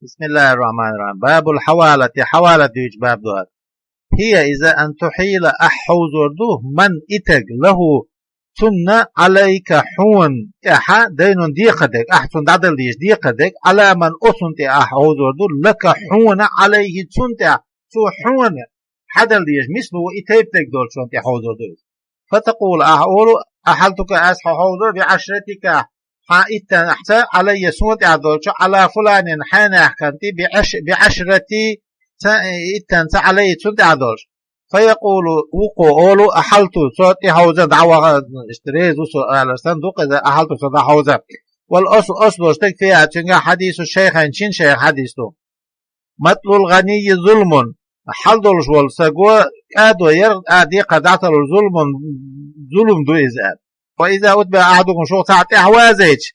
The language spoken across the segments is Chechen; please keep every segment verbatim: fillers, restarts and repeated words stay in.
بسم الله الرحمن الرحيم. باب الحوالة, хьавалат дуьйцу баб ду хӀара. هي إذا أن تحيل, ахь хьовзор ду, ман, и таг, лахӀу, цунна, Ӏалайка, хьуна тӀехьа, дайнун, декхар дерг, ахь цунна дӀадала дезаш декхар дерг, Ӏала ман, оцунна тӀе ахь хьовзор ду, лака, хьуна, Ӏалайхи, цунна тӀехь, цо хьуна хьадала дезаш, мислу, и тайп дерг долчунна тӀе хьовзор ду иза. فتقول, ахь олу, أحلتك, ас хьо хьовзо, بعشرتك, хьан иттанца, Ӏалайя, суна тӀехь долчу, Ӏала фуланин, хьенехкан тӀе, биӀаш-, биӀашрати, ца-, иттанца, Ӏалайя, цунна тӀехь долчу. فيقول, вукхо олу, أحلت, со тӀе хьовза, дӀаваха, иштта реза ву со алар санна, дукха иза, أحلت, со дӀахьовза. والأصل, осло стаг, فيها, цуьнгахь, حديث الشيخين, шин шайх хьадис ду. مطل الغني ظلم, хьал долуш волу стаго кӀадо яр, а, декхар дӀаталур, зулмун, зулум ду иза. وإذا أتبع أحدكم, шух цхьаъ тӀаьхьа вазайча,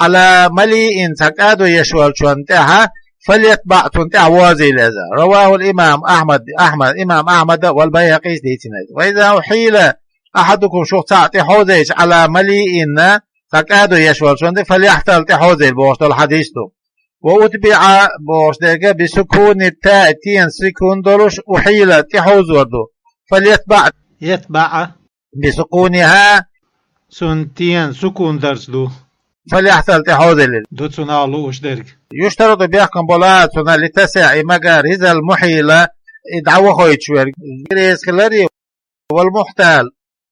على مليء, цхьа кӀадо еш волчунна тӀаьхьа, فليتبع, цунна тӀаьхьа возийла иза. رواه الإمام أحمد, Ахьмад, имам Ахьмада, والبيهقي, дийцина иза. وإذا أحيل أحدكم, шух цхьаъ тӀе хьовзайча, على مليء, цхьа кӀадо еш волчунна, فليحتل, тӀе хьовзийла бохуш долу хьадис ду. وأتبع бохуш дерг بسكون التاء, тен сукун долуш, أحيل, тӀе хьовзор ду. فليتبع, يتبع, بسكونها, цунна тен сукун дарца ду. فليحتل, тӀе хьовзийла ду цунах лууш дерг. يشترط, бехкам болу цунна, لتسع, и мега, رضا المحيل, и дӀавахойтуш верг реза хилар, والمحتال,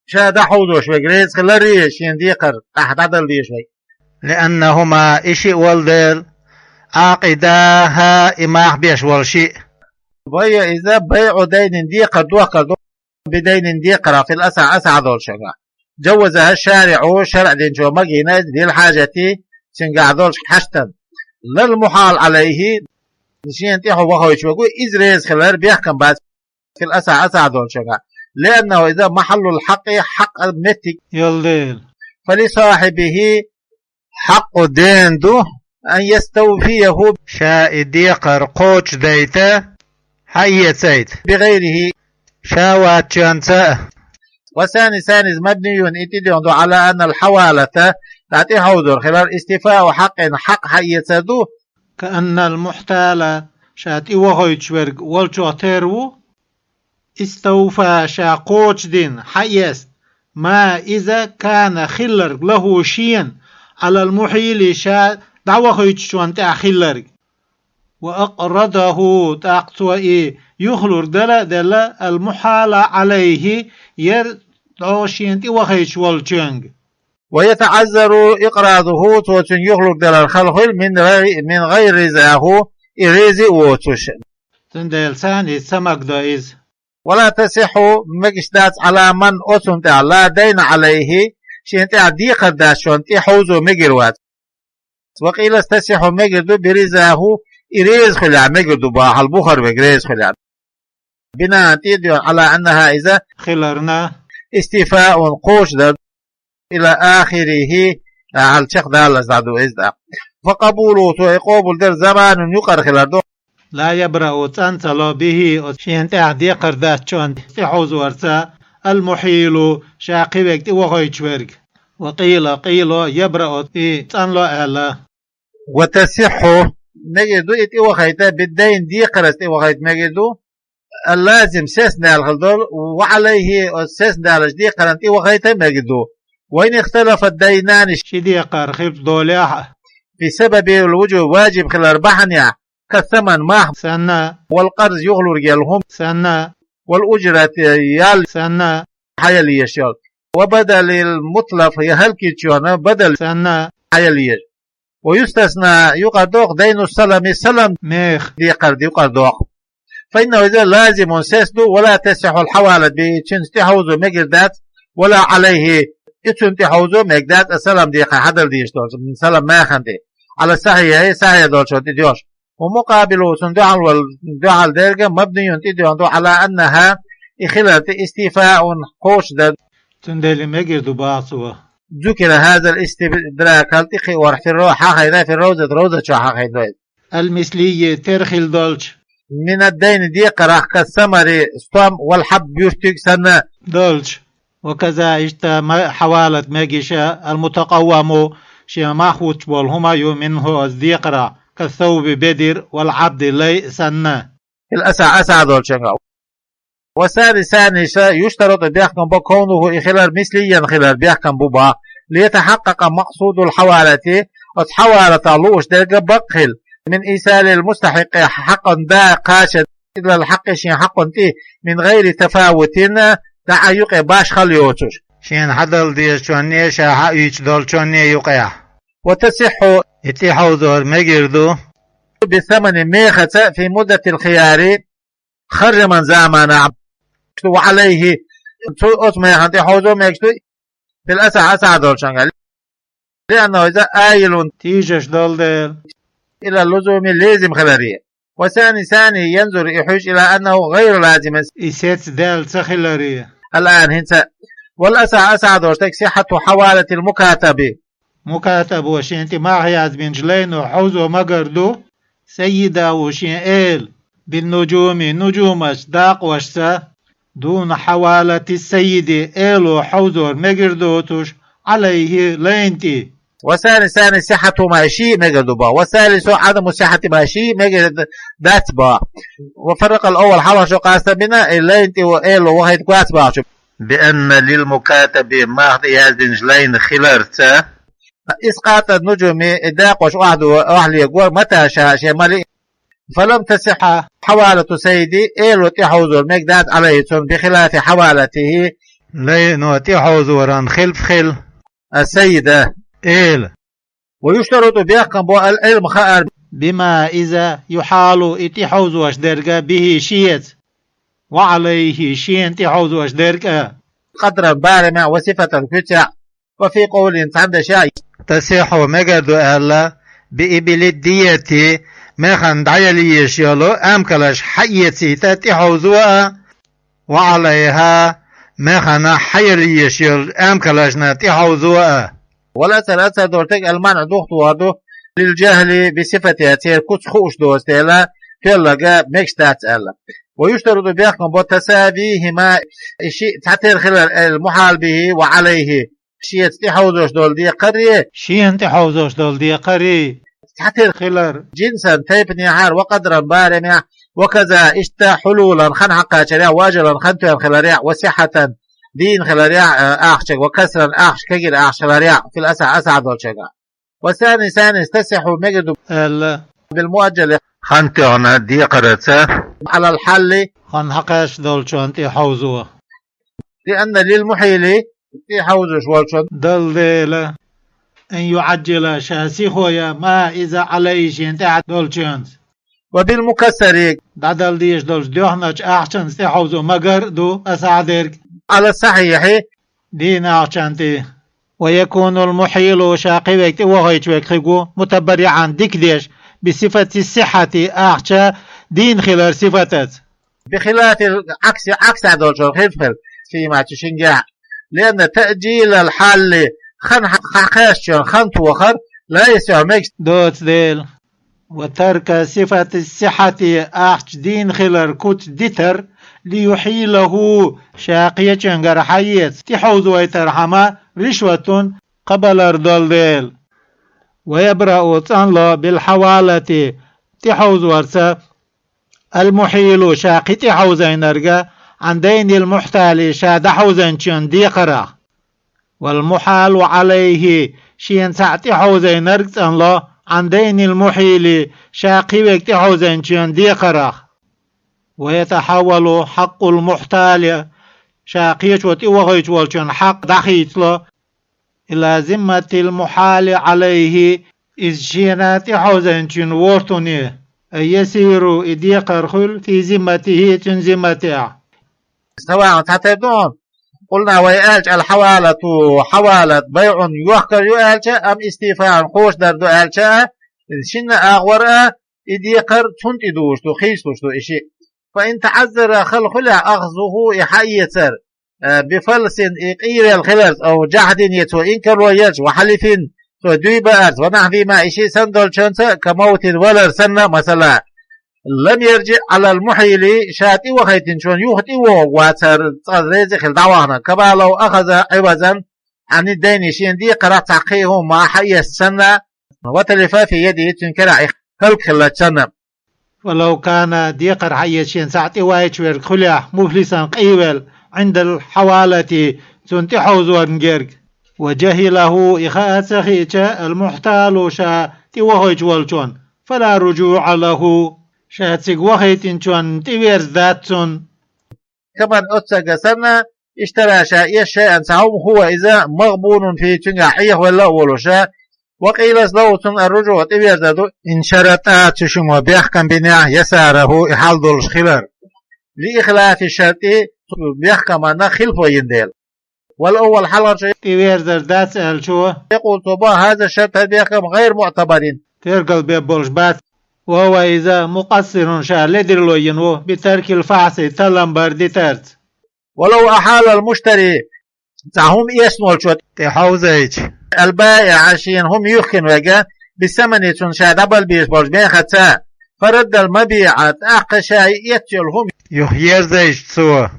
ша дӀахьовзош верг реза хилар, шен декхар ахь дӀадала дезаш верг. لأنهما, и шиъ волу дела, عاقداها, и мах беш волу шиъ. وهي иза بيع دين, декхар дохкар ду, بدين, декхарах, في الأصح, асахь долчуьнгахь. جوزها الشارع, шарӀ динчо магийна иза, للحاجة, цуьнгахь долчу хьаштана. لا المحال عليه, шена тӀе хьо вахойтуш верг ву, иза реза хилар бехкам бац, في الأصح, асахь долчуьнгахь. لأنه иза محل الحق, хьакъа меттиг йолу дела. فلصاحبه, хьакъу дена ду, أن يستوفيه, ша и декхар кхочушдайта, хьаэцайта, بغيره, ша вацчуьнца а. والثاني, ثاني иза مبني, и тӀедоьгӀна ду, على أن الحوالة, дӀа тӀе хьовзор хилар, استيفاء حق, хьакъ хьаэцар ду. كأن المحتال, ша тӀе вахойтуш верг волчух тера ву, استوفى, ша кхочушдина, хьаэцна, ما, иза, كان, хилларг, له, шена, على المحيل, ша дӀавахойтучунна тӀехь хилларг. وأقرضه, тӀаккха цо и юхалург дала а делла, المحال عليه, яр дӀо шена тӀе вахойтуш волчуьнга. ويتعذر إقراضه, цо цуьнга юхалург далар хала хуьлу, من غير, من غير رضاه, и реза а воцуш. Цундела царна иза ца магадо иза. ولا تصح, мегаш дац, على من, оцунна тӀехь, لا دين عليه, шена тӀехь декхар дац, шена тӀе хьовзо мегар вац. وقيل تصح, мегар ду, برضاه, и реза хуьлехь мегар ду боху, хьал бухара верг реза хуьлехь. بناء, тӀедоьгӀна, على أنها, иза, хиларна, استيفاء, кхочушдар, إلى آخره, ахьал чекхдаллалц дӀаду иза тӀаккха. فقبوله, цо и къобалдар, زمان, юкъара хилар ду. لا يبرأ, цӀан ца ло, به, оцу шена тӀехь декхар дац, шена тӀе хьовзорца, المحيل, ша кхин верг тӀе вахойтуш верг. وقيل, къийла, يبرأ, и цӀан ло аьлла. وتصح, мегар ду и тӀе вахайта, بالدين, декхарца тӀе вахайта мегар ду, اللازم, сесна даьлла хила долу, وعليه, оцу сесна даллачу декхарна тӀе вахайта мегар ду. وإن اختلف الدينان, ши декхар хилла долехь а, في سبب الوجوب, ваджиб хилар бахьанехь, كالثمن, мах санна, والقرض, юхалург елла хӀума санна, والأجرة, ял санна, хьаялла езаш йолу. وبدل المتلف, я хӀаллакьхьчунна бадал санна, хьаялла езаш. ويستثنى, юкъара доккху, دين السلم, салам, мех, декхар юкъара доккху. فإنه, иза, لازم, сес ду, ولا تصح الحوالة به, цуьнца тӀе хьовзо мегар дац, ولا عليه, и цунна тӀе хьовзо мегар дац, а салам декхар хьадала дезаш долчу, салам механа тӀе. على الصحيح, сахьихь долчунна тӀе доьгӀуш. ومقابله, цунна дуьхьал волу, дуьхьал дерг, مبني, тӀедоьгӀна ду, على أنها, и хилар тӀе, استيفاء, кхочушдар. Цундела мегар ду боху цо. ذكر هذا الاستدراك, хӀаллакьхиорах, في الرو-, хьахийна, في الروضة, ровза чохь хьахийна ду иза. المثلي, тера хилла долчу. من الدين, декхарах, كالثمر, стом, والحب, буьртиг санна, долчу. وكذا, иштта ма-, хьавалат мегаш, المتقوم, шен мах вуттуш болу хӀума ю, منه, оцу декхарах, كالثوب бедира والعبد лай санна. في الأصح, асахь долчуьнгахь. والثاني, ثاني ша, يشترط бехкам бу كونه и хилар مثليا хилар бехкам бу боху. ليتحقق مقصود الحوالة, оцу хьавалатах лууш дерг бакъ хила, من إيصال المستحق хьакъан да кхачар, إلى الحق шен хьакъан тӀе, من غير تفاوت, дӀа юкъе баш хала йоцуш. Шена хьадала дезачунна, ша хьаийцуш долчунна юкъехь. وتصح, и тӀехьовзор мегар ду, بالثمن мехаца, في مدة الخيار харжаман заманахь, وعليه цу оцу механа тӀехьовзо мегаш ду, في الأصح, асахь долчуьнгахь. لأنه иза آيل тийжаш долу дела, إلى اللزوم лезим хиларе. والثاني, ثاني ينظر и хьуьжу, إلى أنه غير لازم и сецца даьлла ца хиларе. الآن, хӀинца. والأصح, асахь долуш дерг, صحة حوالة المكاتب. Мукатабо шена тӀе мах яздинчу лайно хьовзо магар ду, سيده шен эла, بالنجوم нужумаш дакъошца, دون حوالة السيد эло хьовзор мегар доцуш, عليه лайна тӀе. والثاني, ثاني صحتهما шиъ мегар ду боху. والثالث عدم صحتهما шиъ мегар дац боху. وفرق الأول хьалха шо къастам бина, и лайна тӀе эло вахийта гуш бохучу. بأن للمكاتب мах тӀе яздинчу лайна хиларца, إسقاط النجوم и дакъош охьадо, охьалегор, متى شاء шен мала. فلم تصح حوالة السيد эло тӀехьовзор мегар дац, عليه цунна, بخلاف حوالته лайно тӀехьовзоран хилаф хила. السيد эла. ويشترط бехкам бу العلم хаар, بما иза يحال и тӀехьовзош дерг, به шеца, وعليه шена тӀехьовзош дерг а. قدرا барамехь, وصفة куьцехь. وفي قول цхьана дешехь, تصح мегар ду аьлла, بإبل الدية механа дӀаяла езаш йолу амкалаш хьаэцийта тӀехьовзо а, وعليها механа хьаяла езаш йолу амкалашна тӀехьовзо а. والأظهر, азхьар долуш дерг, المنع духтухур ду, للجهل بصفتها церан куц хууш доцу дела, тоьлларг мегаш дац аьлла. ويشترط бехкам бу تساويهما и шиъ цхьатера хилар, المحال به وعليه шеца тӀехьовзош долу декхаре, шена тӀехьовзош долу декхаре цхьатера хилар, جنسا тайпанехьара, وقدرا барамехь, وكذا иштта, حلولا хан хьакхачарехь, وأجلا хан тоьхна хиларехь, وصحة дийна хиларехь, а, ахчанга, وكسرا ахча кегира ахча хиларехь, في الأصح асахь долчуьнгахь. والثاني, ثاني تصح мегар ду аьлла, بالمؤجل хан тоьхна декхарца, على الحال хан хьакхаьчна долчунна тӀехьовзо. لأن للمحيل тӀехьовзош волчунна дала дела, أن يعجل ша сихо ян, ما иза عليه шена тӀехь долчуьнца. وبالمكسر дӀадала дезаш долчу доьхначу ахчанца тӀехьовзо магар а ду асахь дерг, على الصحيح дийна ахчанна тӀе. ويكون المحيل ша кхин верг тӀевахийтинчу верг хир ву, متبرعا дика деш, بصفة الصحة ахча дийна хилар сифатаца. بخلاف العكس, Ӏаксехь долчуьра хилаф хила, فيما цу шингехь. لأن تأجيل الحال хан хьа-, хьакхаьчначунна хан тохар, لا يصح мегаш доцу дела. وترك صفة الصحة ахча дийна хилар куц дитар, ليحيله ша кхечуьнгара хьаэца тӀехьовзойтархьама, رشوة кхабалар долу дела. ويبرأ цӀанло, بالحوالة тӀехьовзорца, المحيل ша кхин тӀехьовзийнарг, عن دين المحتال ша дӀахьовзийначунна декхарах. والمحال عليه шена цхьаъ тӀехьовзийнарг цӀанло, عن دين المحيل ша кхин верг тӀехьовзийначунна декхарах. ويتحول حق المحتال ша кхечо тӀевахийтинчу волчун хьакъ дӀахийцало, إلى ذمة المحال عليه иза шена тӀехьовзийначун вортуне, أي يصير и декхар хуьлу, في ذمته цуьнан зимматехь. سواء цхьатера ду хьуна, قلنا вай аьлча, الحوالة хьавалат, بيع йохкар ю аьлча, أم استيفاء кхочушдар ду аьлча а, иза шинна агӀор а, и декхар цунна тӀе дугӀуш ду, хийцалуш ду и шиъ. فإن تعذر хала хуьлехь أخذه и хьаэцар, а, بفلس и къийрелла хиларца, أو جحد я цо инкарло елча, وحلف цо дуй баарца, ونحوهما и шиъ санна долчуьнца, كموت валар санна, масала. لم يرجع على المحيل ша тӀевахийтинчунна юха тӀе а вогӀур вац хӀара, цкъа реза а хилла дӀавахана, كما لو أخذ عوضا عن الدين шена декхарах цхьа кхин хӀума хьаэцна санна, وتلف في يده цуьнан карахь и хӀаллакьхилча санна. ولو كان, декхар хьаэца шена цхьаъ тӀеваьча верг хилча, مفلسا, къе велла, عند الحوالة, цунна тӀехьовзорна герга. وجهله, и хаа ца хиъча, المحتال, ша тӀевахийташ волчунна, فلا رجوع له, ша цига вахийтинчунна тӀеверза дац цунна. كمن, оццигга санна, اشترى, ша эс, شيئا, цхьа хӀума, هو, иза, مغبون فيه, цуьнгахь Ӏехавелла а волуш, وقيل, له, цунна الرجوع, тӀеверзар ду, إن شرط, цу шиммо бехкам бинехь, يساره, и хьал долуш хилар, لإخلاف الشرط, цу бехкамна хилфо йина дела. والأول, хьалхарчо, тӀеверзар дац аьлчо, يقول, цо боху, هذا الشرط, хӀара бехкам, غير معتبر, тергалбеш болуш бац, وهو, иза, مقصر, ша ледарло йина ву, بترك الفحص, таллам бар дитарца. ولو أحال المشتري, цхьа хӀума эцна волчо, тӀехьовзийча, البائع, шена хӀума юьхкина верг, بالثمن, цунна ша дӀабала безаш болчу мехаца, فرد المبيع, тӀаккха ша и эцна йолу хӀума юхаерзийча цо,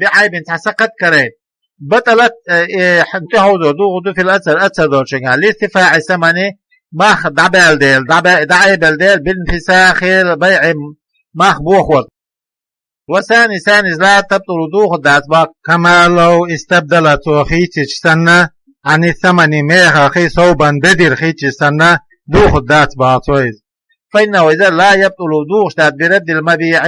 بعيب, цхьа сакхат карийна, بطلت, э, э, хьан тӀехьовзор духур ду, في الأظهر, азхар долчуьнгахь, لارتفاع الثمن, мах дӀабаьлла дела, дӀабе-, дӀаайбелла дела, بانفساخ البيع, мах бохор. والثاني, цхьаьннас, لا تبطل, духур дац боху, كما لو استبدل, цо хийцича санна, عن الثمن, мехах ثوبا, бедар хийцича санна, духур дац боху цо иза. فإنه, иза, لا يبطل, духуш дац, برد المبيع,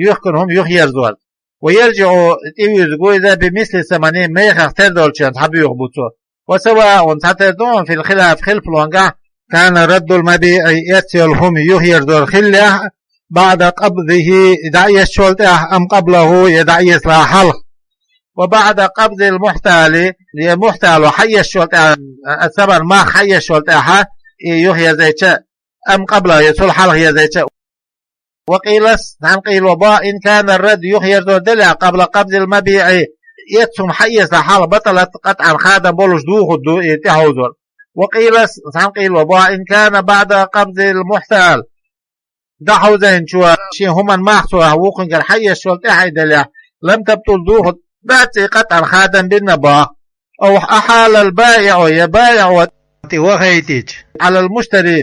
юьхкина хӀума юхаерзорца. ويرجع, тӀевуьйзург ву иза, بمثل الثمن, мехах тера долчуьнца схьабоьха бу цо. وسواء, цхьатера ду хьуна, في الخلاف, хилфанехь, كان رد المبيع, эцна йолу хӀума юхаерзор хиллехь, بعد قبضه, дӀаэцначул тӀаьхьа, أم قبله, я дӀаэцалахь хьалха. وبعد قبض المحتال, я мухьтало хьаэцначул тӀаьхьа, а, الثمن, мах хьаэцначул тӀаьхьа, и юхаерзийча, أم قبله, я цул хьалха ерзийча. وقيل, цхьана къийла боху, إن كان الرد, юхаерзор делахь, قبل قبض المبيع, эцна хӀума хьаэцалахь хьалха, بطلت, قطعا, хадам болуш духур ду и тӀехьовзор. وقيل, цхьана къийла боху, إن كان بعد قبض المحتال, дӀахьовзийначо шен хӀуманан мах цо вукхуьнгара хьаэцначул тӀаьхьа и делахь, لم تبطل, духур дац и, قطعا, хадам бина боху. أو أحال البائع, я баиӀо тӀевахийтича, على المشتري,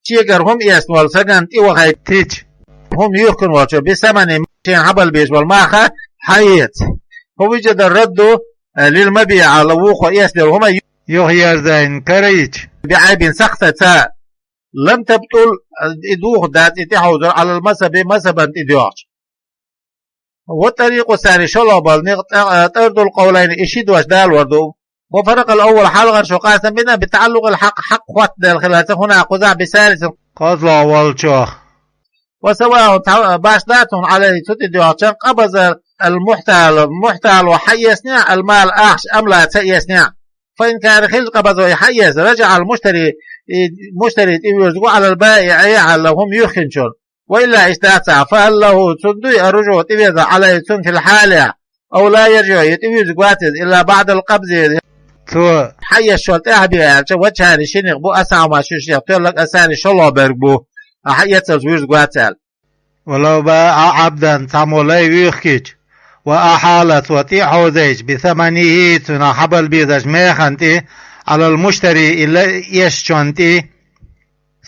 шегара хӀума эцна волу стагана тӀевахийтича, хӀума юьхкина волчо, بالثمن, шена хьабала безаш болу мах хьаэца. فوجد الرد للمبيع, вукхо эцна долу хӀума юхаерзийна карийча, بعيب, сакхатаца, لم تبطل, и духур дац и тӀехьовзор, على المذهب, мазхӀабана тӀедоьгӀча. والطريق الثاني, шолгӀа болу некъ, тӀа-, طرد القولين, и ши дош далор ду. وفرق الأول, хьалхарчо къастам бина, بتعلق الحق, хьакъ хоттаделла хиларца, هنا, кхузахь, بالثالث, кхозлагӀа волчох. وسواء, цхьа башха дац хьуна, عليه, цу тӀедоьгӀча, قبض المحتال, мухьтало хьаэцнехь, المال, ахча, أم لا, ца эцнехь. فإن كان, хилча, قبضه, хьаэцна, رجع المشتري, и муштари тӀевуьйзург ву, على البائع, хьалха хӀума юьхкинчунна. وإلا, иштта дац, فهل له, цунна дуй الرجوع, тӀевирза, عليه, цунна, في الحال, أو لا يرجع, я тӀевирзарг вац иза, إلا بعد القبض, цо хьаэцначул тӀаьхьа бен аьлча, وجهان, ши некъ бу, أصحهما, шуьшех тоьлларг, الثاني, шолгӀа берг бу, а хьаэцарца вирзарг вац аьлла. ولو باع عبدا, цхьаммо лай вуьйхкича, وأحال, цо тӀе а хьовзийча, بثمنه, цунах хьабала безачу механа тӀе, على المشتري, и лай эцначунна тӀе,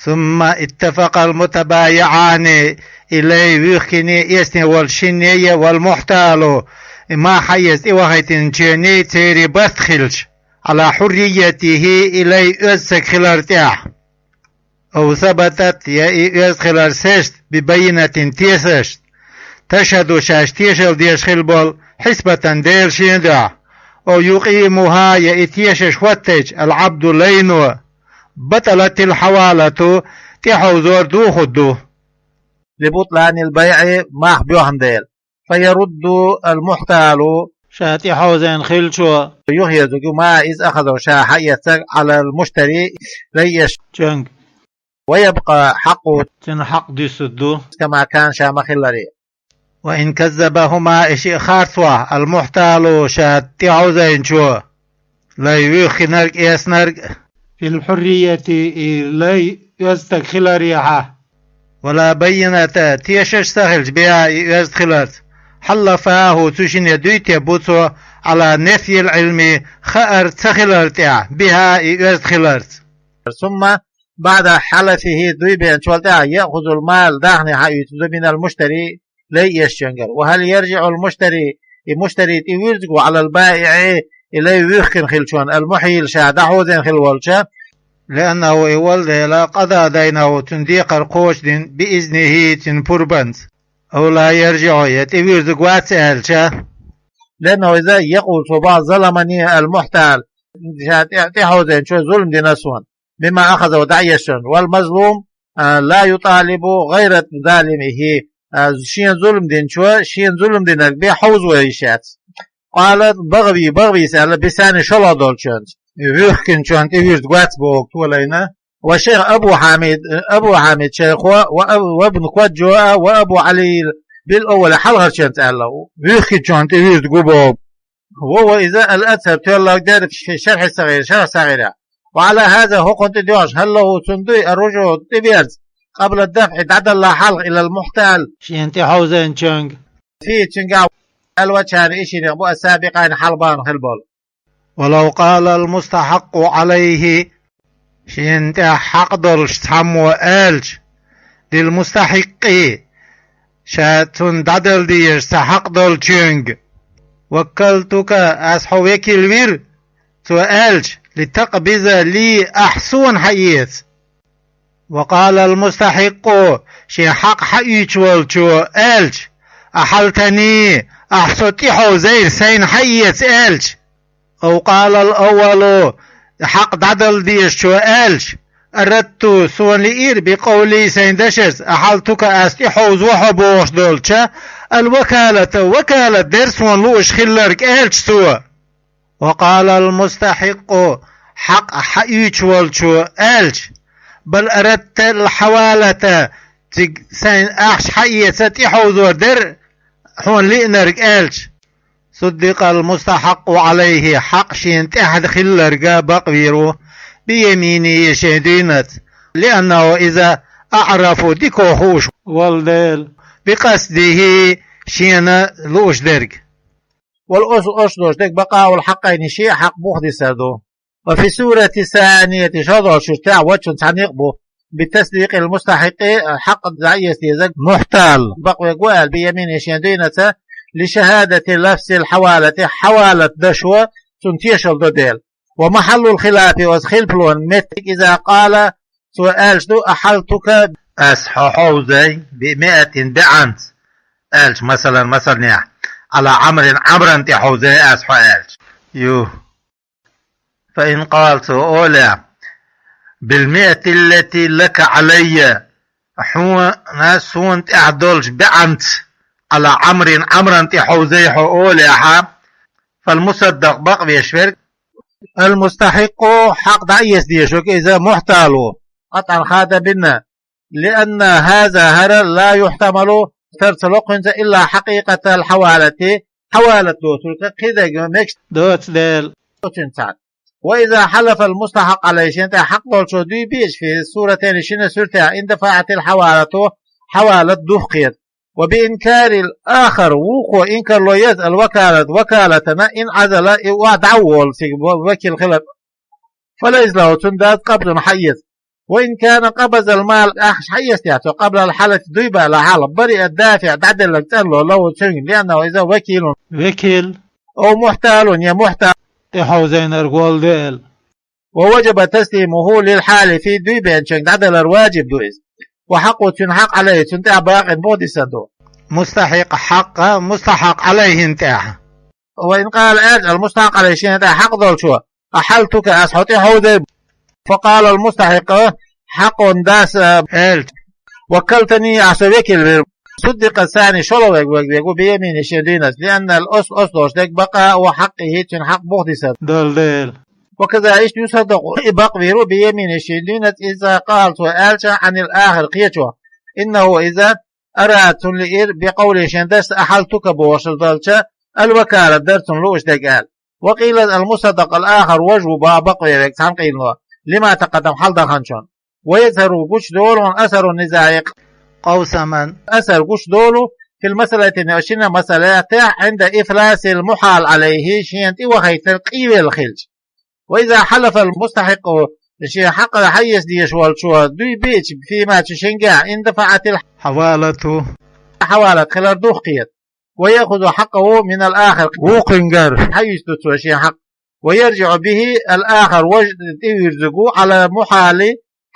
ثم اتفق المتبايعان, и лай вуьйхкине, эцне волу шинне а, والمحتال, и мах хьаэца тӀевахийтинчене, церан барт хилча, على حريته, и лай оьзда стаг хилар тӀехь. أو ثبتت, я и оьзда хилар сешна, ببينة, тешашна, تشهد, шаьш тешалла деш хилла болу, حسبة, Делан шен дуьхьа, أو يقيمها, я и тешаш хӀоттийча, العبد, лайно, بطلت الحوالة, тӀехьовзор духур ду. لبطلان البيع, мах боьхна дела. فيرد المحتال, ша тӀехьовзийна хиллачо, юхаерзарг ю, ما, иза, أخذه, ша хьаэцнарг, على المشتري, лай эцначуьнга. ويبقى حقه, цуьнан хьакъ дуьсур ду, كما كان, ша ма-хиллара. وإن كذبهما, и шиъ харцвахь, المحتال, ша тӀехьовзийначо, лай вуьйхкинарг, эцнарг, في الحرية, и лай оьзда стаг хиларехьа, ولا بينة, тешаш а ца хилча, بها, и оьзда хиларца, حلفاه, цу шине дуй теббу цо, على نفي العلم, хаар ца хилар тӀехь, بها, и оьзда хиларца. ثم بعد حلفه дуй беанчул тӀаьхьа يأخذ المال дахни хьаийцу من المشتري лай эшачунгара. وهل يرجع المشتري и муштари тӀе вирзиг ву على البائع и лай вуьхкина хилчунна المحيل ша дӀахьовзийна хила волча لأنه и волу дела قضى دينه цуьнан декхар кхочушдина بإذنه цуьнан пурбанца. أو لا يرجع я тӀе вирзиг вац аьлча لأنه иза يقول цо боху ظلمني المحتال ша тӀе- тӀехьовзийначо зулам дина суна بما أخذه дӀаэшчунна. والمظلوم لا يطالب غير ظالمه шена зулам динчо шена зулам динарг бен хьовзо йиш яц. قال البغوي багӀвийс аьлла بلسان шолгӀа долчуьнца вуьхкинчунна тӀе вирзиг вац боху толайна. والشيخ أبو حامد Абу Хьамид шайхо وابن كوجو وأبو علي بالأول хьалхарчуьнца аьлла вуьхкинчунна тӀе вирзиг ву боху. وهو иза الأظهر тоьлларг дара في شرح الصغير шарх сагӀира. وعلى هذا хӀокхунна тӀе доьгӀуш هل له цунна дуй الرجوع тӀеберза قبل الدفع дӀадалла хьалха إلى المحتال шена тӀехьовзийначуьнга فيه цуьнгахь الوجهان и ши некъ бу السابقان хьалха бахана хилла болу. ولو قال المستحق عليه шена тӀехь хьакъ долуш цхьаммо аьлча للمستحق ша цунна дӀадала дезаш цхьа хьакъ долчуьнга وكلتك ас хьо векал вира цо аьлча لتقبض لي ахь суна хьаэца. وقال المستحق шен хьакъ хьаийцуш волчо аьлча أحلتني ахь со тӀехьовзийра сайна хьаэца аьлча. أو قال الأول хьакъ дӀадала дезачо аьлча أردت суна лиира بقولي сайн дашарца أحلتك ас тӀехьовзо хьо бохуш долча الوكالة вакалат дара суна лууш хилларг аьлча цо. وقال المستحق хьакъ хьаийцуш волчо аьлча بل أردت الحوالة цига сайна ахча хьаэца тӀехьовзор дара хьуна лиънарг аьлча صدق المستحق عليه хьакъ шена тӀехь хилларга бакъвийр ву بيمينه шен дуьйнаца لأنه иза أعرف дика хууш волу дела بقصده шена лууш дерг. والأصل оцу долуш дерг بقاء الحقين шен а хьакъ бухдисар ду. وفي الصورة الثانية шолгӀачуьра тӀехь вачун цхьа некъ бу بتصديق المستحق хьакъ дӀаэца дезарг محتال бакъвергва аьлла بيمينه шен дуьйнаца لشهادة لفظ الحوالة хьавалат дашо цунна тешалла до дела. ومحل الخلاف оцу хилпалонан меттиг إذا قال цо аьлча ду أحلتك ас хьо хьовзай بمائة бӀаьнца аьлча масалан масалнехь على عمرو Ӏамран тӀе хьовзай ас хьо аьлча. Ю. فإن قال цо олехь بالمائة التي لك علي хьуна суна тӀехь долчу бӀаьнца على عمرو Ӏамран тӀе хьовзай хьо олехьа فالمصدق бакъвеш верг المستحق хьакъ дӀаэца дезаш верг иза محتال ву. قطعا хада бина لأن هذا хӀара لا يحتمل тар ца ло кхуьнца إلا حقيقة الحوالة хьавалат доцург кхидерг мегаш доцу дела. Цуьнан цхьаъ. وإذا حلف المستحق عليه шен тӀехь хьакъ долчо дуй бийча في الصورتين шина суьртехь اندفعت الحوالة хьавалат духкхетта. وبإنكار الآخر вукхо инкарло еза الوكالة вакалатана انعزل и охьа дӀа а волу цига векал хилар. فليس له цунна дац قبض хьаэца. وإن كان قبض المال ахча хьаэцнехь цо قبل الحلف дуй баьлла хьалха برئ الدافع дӀаделларг цӀанло له цуьнга لأنه иза وكيل векал أو محتال я محتال тӀехьовзийнарг волу дела. ووجب تسليمه للحالف дуй беанчуьнга дӀадалар важиб ду иза. وحقه цуьнан хьакъ عليه цунна тӀехь باق бухдисина ду. مستحق хьакъ مستحق عليه тӀехь. وإن قال аьлча المستحق عليه шена тӀехь хьакъ долчо أحلتك ас хьо тӀехьовзай. فقال المستحق хьакъ дас аьлча وكلتني ахь со векал вира. صدق الثاني шолгӀа верг верг верг ву بيمينه шен дуьйнаца لأن الأصل оцу долуш дерг بقاء حقه цуьнан хьакъ бухдисар долу дела. وكذا иштта يصدق и бакъвийр ву بيمينه шен дуьйнаца إذا قال цо аьлча عن الآخر кхечо إنه иза أراد цунна лиира بقوله шен дашца أحلتك бохуш долча الوكالة дара цунна лууш дерг аьлла. وقيل المصدق الآخر важа ву боху бакъвер верг цхьана къийно لما تقدم хьалдаханчунна. ويظهر гучудолу أثر النزاع قوسما أثر гучудолу في المسألتين шина масалатехь عند إفلاس المحال عليه шена тӀе вахийтар къийвелла хилча. وإذا حلف المستحق Шен хьакъ хьаэца дезаш волчо дуй биъча, فيما цу шингахь, اندفعت الحوالة хьавалат хилар духкхета. ويأخذ حقه من الآخر вукхуьнгара хьаюьйцу цо шен хьакъ. ويرجع به الآخر важа тӀевирзиг ву على المحال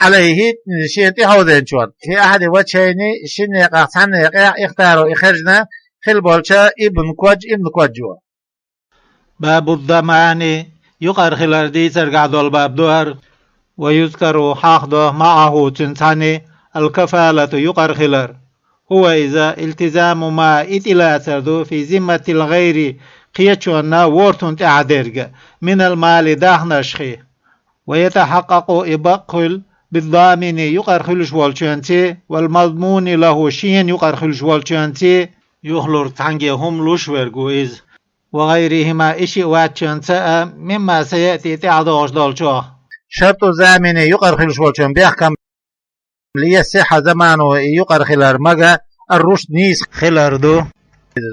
عليه шена тӀехьовзийначунна. في أحد الوجهين шин некъах цхьана некъехь, اختاره и хержина хила болчу ابن كوج ابن كوج. باب الضمان юкъара хилар дийцаргахь долу баб ду хӀара. ويذكر хьахдо معه цуьнца цхьаьна الكفالة юкъара хилар. هو иза التزام ما и тӀелацар ду في ذمة الغير кхечунна ворта хӀума тӀехь дерг, من المال дахнашхий. ويتحقق и бакъ хуьлу بالضامن юкъара хуьлуш волчуьнций, والمضمون له шена юкъара хуьлуш волчуьнций, юхалург цхьаьнгге хӀума луш верг ву иза. وغيرهما и шиъ ваччуьнца а, مما سيأتي тӀаьхьа догӀуш долчух. شرط الضامن юкъара хуьлуш волчун бехкам ليصح ضمانه и юкъара хилар мега الرشد нийса хилар ду.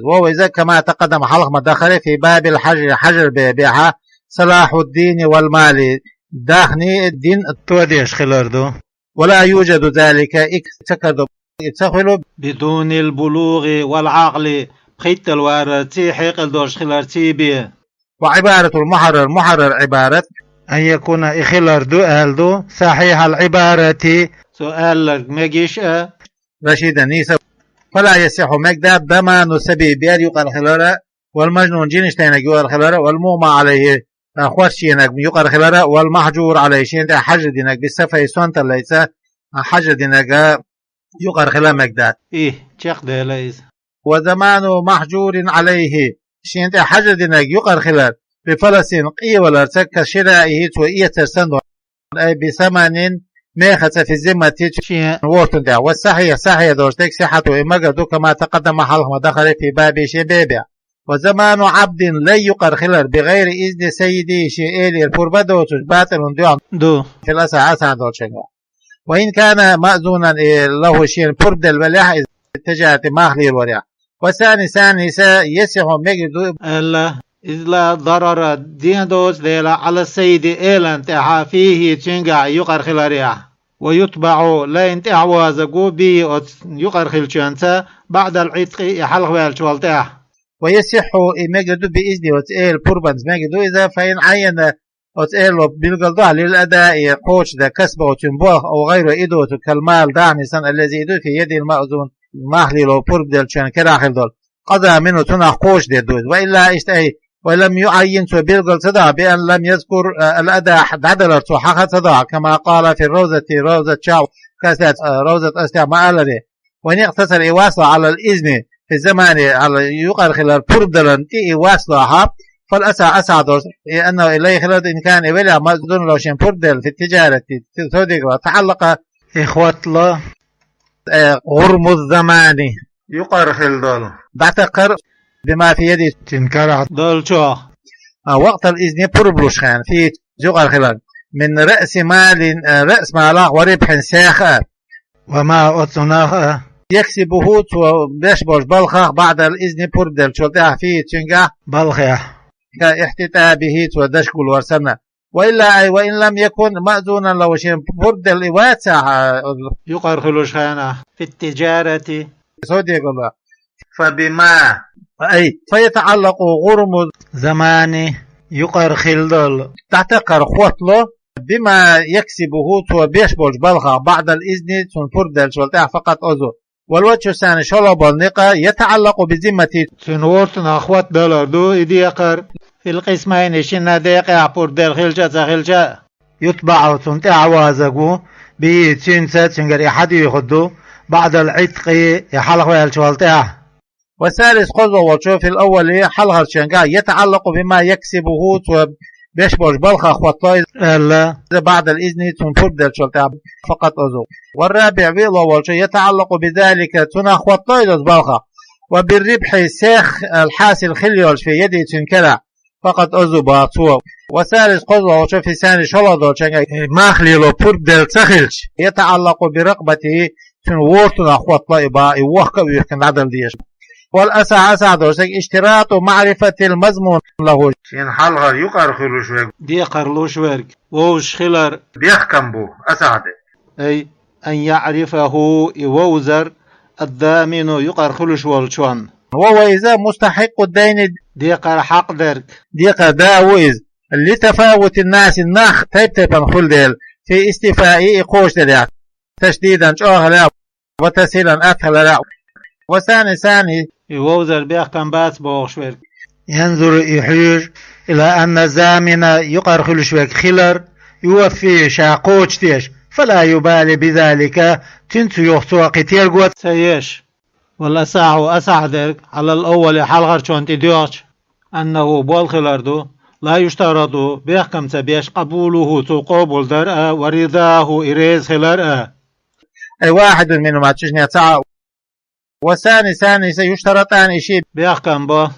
وهو иза كما تقدم хьалха ма дахара في باب الحجر хьажар бебехьа صلاح الدين والمال дахний дин тодеш хилар ду. ولا يوجد ذلك и ца карадо и ца хуьлу بدون البلوغ والعقل пхийтталварарций хьекъал долуш хиларций бен. وعبارة المحرر мухьаррар Ӏибарат أن يكون и хилар ду аьлла ду صحيح العبارة цо аьлларг мегиш а رشيدا нийса. فلا يصح мегдац ضمان الصبي бер юкъара хилара والمجنون жинаш тайнарг юкъара хилара والمغمى عليه хорченарг юкъара хилара والمحجور عليه шена тӀехь хьажар динарг بالسفه сонталлица хьажар динарг юкъара хила мегдац. И чекхдела иза. وضمان محجور عليه шена тӀехь хьажар динарг юкъара хилар بفلس къеваларца كشرائه цо эцар санна ду. أي بثمن мехаца في الذمة шен ворта хӀума тӀехь. والصحيح сахьихь долуш дерг صحته и мегар ду كما تقدم хьалха ма дахара في بابه шен бебехь. وضمان عبد лай юкъара хилар بغير إذن سيده шен элера пурба доцуш باطل дуьхьал ду في الأصح асахь долчуьнгахь. وإن كان مأذونا له шена пурба делла велахь иза في التجارة мах лелорехь. والثاني ثاني يصح мегар ду аьлла, إذ لا ضرر ден доцу дела على السيد элана тӀехь فيه цуьнгахь юкъара хиларехь. ويتبع лайна тӀаьхьавозаг ву به оцу юкъара хиллачуьнца بعد العتق и хьалхаваьллачул тӀаьхьа. ويصح и мегар ду بإذنه оцу эла пурбанца мегар ду иза فإن عين оцу эло билгал ду للأداء кхочушдан كسبه цуьнан болх أو غيره и доцург كالمال дахни санна الذي и ду في يد المأذون мах лело пурба деллачуьнан керахь хила долу قضى منه цунах кхочушдийр ду иза. وإلا иштта أي ولم يعين цо билгал ца дахь بأن لم يذكر الأداء дӀадалар цо хьаха ца дахь كما قال في الروضة ровзат чохь касац ровзат астехь ма-аллара. وإن اقتصر и васло على الإذن في الضمان على юкъара хилар пурба даларна тӀе и васло хьа فالأصح асахь долуш لأنه и лай хилар ду إن كان и велахь مأذونا له шена пурба делла في التجارة цу дегара تعلق и хӀоттало غرم الضمان юкъара хила долу дӀатакхар بما في يده цуьнан карахь долчух وقت الإذن пурба луш хенахь فيه юкъара хилар من رأس مال رأس مالах وربح сехах а وما оцунах а يكسبه цо беш болчу балхах بعد الإذن пурба деллачул тӀаьхьа فيه цуьнгахь балхехь كاحتطابه цо дашгулор санна. وإلا أي وإن لم يكن مأذونا له шена пурба делла и вацахь юкъара хуьлуш хенахь في التجارة цу дегара فبما أي فيتعلق غرم الضمان юкъара хила долу дӀатакхар хӀоттало بما يكسبه цо беш болчу балхах بعد الإذن цунна пурба деллачул тӀаьхьа فقط оцу. والوجه الثاني шолгӀа болу некъ يتعلق بذمته цуьнан ворта хӀоттадалар ду и декхар في القسمين шинна декъехь пурба делла хилча а ца хилча а يتبع цунна тӀаьхьавозаг ву به цуьнца цуьнгара и хьадуьйхур ду بعد العتق и хьалхаваьллачул тӀаьхьа. والثالث кхозлагӀа волчо في الأول хьалхарчуьнгахь يتعلق بما يكسبه цо беш болчу балхах хӀоттало аьлла بعد الإذن цунна пурба деллачул тӀаьхьа فقط оцу. والرابع виълагӀа волчо يتعلق بذلك цунах хӀоттало иза оцу балхах وبالربح сехах الحاصل хила йолуш في يده цуьнан карахь فقط оцу боху цо. والثالث кхозлагӀа волчо في الثاني шолгӀа долчуьнгахь мах лело пурба делла ца хилча يتعلق برقبته цуьнан ворта хӀоттало и боху и вохка а вуьйхкина дӀадала дезаш. والأصح, асахь долуш дерг, اشتراط معرفة المضمون له, шен хьалхара юкъара хуьлуш верг, декхар луш верг, вовзаш хилар, бехкам бу асахь дерг. أي أن يعرفه, и вовзар, الضامن, юкъара хуьлуш волчунна. وهو, иза, مستحق الدين, декхар хьакъ дерг, декхар да ву иза, لتفاوت الناس, нах тайп-тайпана хуьлу дела, في استيفائه, и кхочушдарехь, تشديدا, чӀогӀа хиларехь, وتسهيلا, атта хиларехь. والثاني, сани, и вовзар бехкам бац бохуш верг, ينظر, и хьоьжу, إلى أن الضامن, юкъара хуьлуш верг хилар, يوفي, ша кхочушдеш, فلا يبالي بذلك, цуьнца юха цо кхин терго ца еш. والأصح, асахь дерг, على الأول, хьалхарчунна тӀедоьгӀча, أنه, болх хилар ду, لا يشترط, бехкам ца беш, قبوله, цо къобалдар а, ورضاه, и реза хилар а. أي واحد منهما, цу шиннех цхьаъ. والثاني, сани, иза, يشترطان, и шиъ бехкам бу.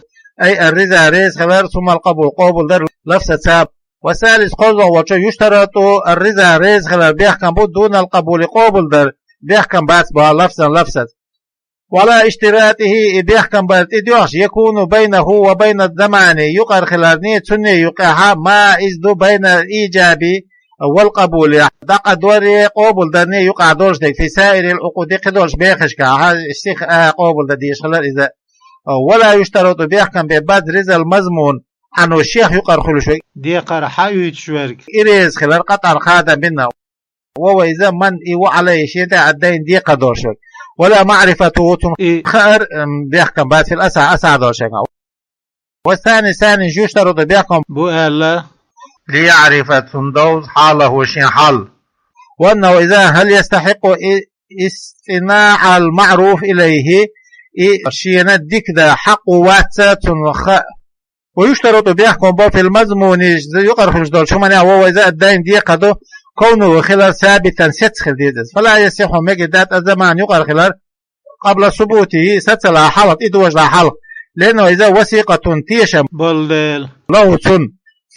أي الرضا, реза хилар, ثم القبول, къобалдар, لفظة, цхьаъ. والثالث, кхозлагӀа волчо, يشترط الرضا, реза хилар бехкам бу, دون القبول, къобалдар бехкам бац боху, لفظا, лафзаца. وعلى اشتراطه, и бехкам бар тӀедоьгӀча, يكون بينه وبين الضمان, юкъара хиларний, цунний юкъехь, ما, иза ду, بين الإيجاب والقبول, дӀакъадоре, къобалдарний юкъахь долуш дерг, في سائر العقود, кхидолчу бехашкахь, сиха а къобалдан дезаш хилар иза. ولا يشترط, бехкам бен бац, رضا المضمون, Ӏано шех юкъара хуьлуш верг, декхар хьаоьцуш верг, и реза хилар, قطعا, хадам бина. وهو, иза, من, и ву, عليه, шен тӀехь, الدين, декхар долуш верг. ولا معرفته, цунна и хаар, м, бехкам бац, في الأصح, асахь долчуьнгахь. والثاني, сани, يشترط, бехкам бу аьлла, ليعرف, цунна довза, حاله, шен хьал. وأنه, иза, هل يستحق اصطناع المعروف إليه, и шена дика дан хьакъ ву, вац цунна хаа. ويشترط, бехкам бо, في المضمون, иза юкъара хуьлуш долчу хӀуманехь, وهو, иза, الدين, декхар ду, كونه, хилар, ثابتا, сецна хила деза иза. فلا يصح, мегар дац, الضمان, юкъара хилар, قبل ثبوته, сацалахь хьалха, тӀедожалахь хьалха, لأنه, иза, وثيقة, тешам болу дела, له, цунна.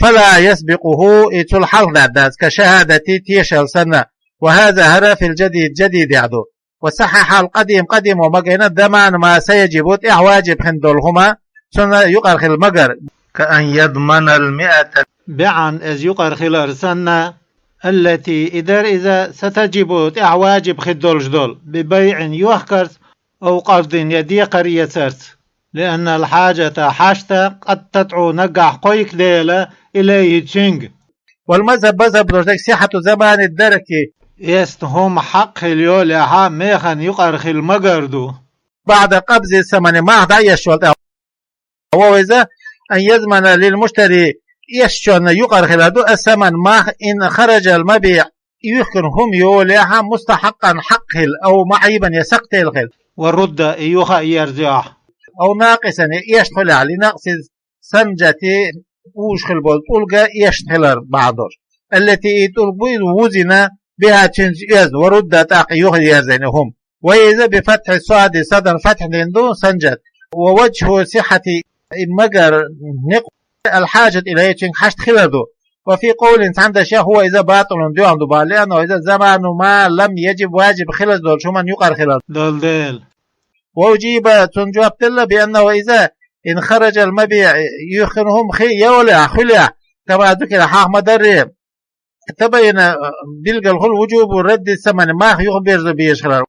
فلا يسبقه, и цул хьалха дац, كشهادة, тешал санна. وهذا, хӀара, في الجديد, жадидехь ду. وصحح القديم, къадимо ма гайна, ضمان ما سيجب, тӀехь ваджиб хин долу хӀума, цунна юкъара хила магар. كأن يضمن المائة, бӀе иза юкъара хилар санна, التي, и дара иза, ستجب, тӀехь ваджиб хир долуш долу, ببيع, йохкарца, أو قرض, я декхар эцарца. لأن الحاجة, хьашт, قد تدعو, наггахь кхойкху дела, إليه, цуьнга. والمذهب, мазхӀаб долуш дерг, صحة ضمان الدرك, эцна хӀума хьакъ хила йолехь, механа юкъара хила магар ду. بعد قبض الثمن, мах дӀаэцчул тӀаьхьа. وهو, иза, أن يضمن للمشتري, эцначунна юкъара хилар ду, الثمن, мах, إن خرج المبيع, юьхкина хӀума йолехь, مستحقا, хьакъ хила, أو معيبا, я сакхтел хила. ورد, и юха а ерзайохь. أو ناقصا, я эшна хуьлехь, لنقص السنجة, уьш хила болу тӀулга эшна хилар бахьана долуш. التي, и тӀулг бу иза, وزن بها, цуьнца оьзна, ورد, тӀаккха юха ерзайна хӀума. وهي, иза, بفتح الصاد, садан фатхь дина ду, سنجة. ووجه صحة, и магар некъ, الحاجة إليه, цуьнга хьашт хилар ду. وفي قول, цхьана дашехь, هو, иза, باطل, доьхна ду боху, لأنه, иза, ضمان ما لم يجب, ваджиб хилаза долчу хӀуманна юкъара хилар долу дела. وأجيب, цунна жоп делла, بأنه, иза, إن خرج المبيع, юьхкина хӀума хи-, йолехь, хуьлехь, كما ذكر, хьаха ма-дарра, تبين, билгал хуьлу, وجوب رد الثمن, мах юхабирза безаш хилар.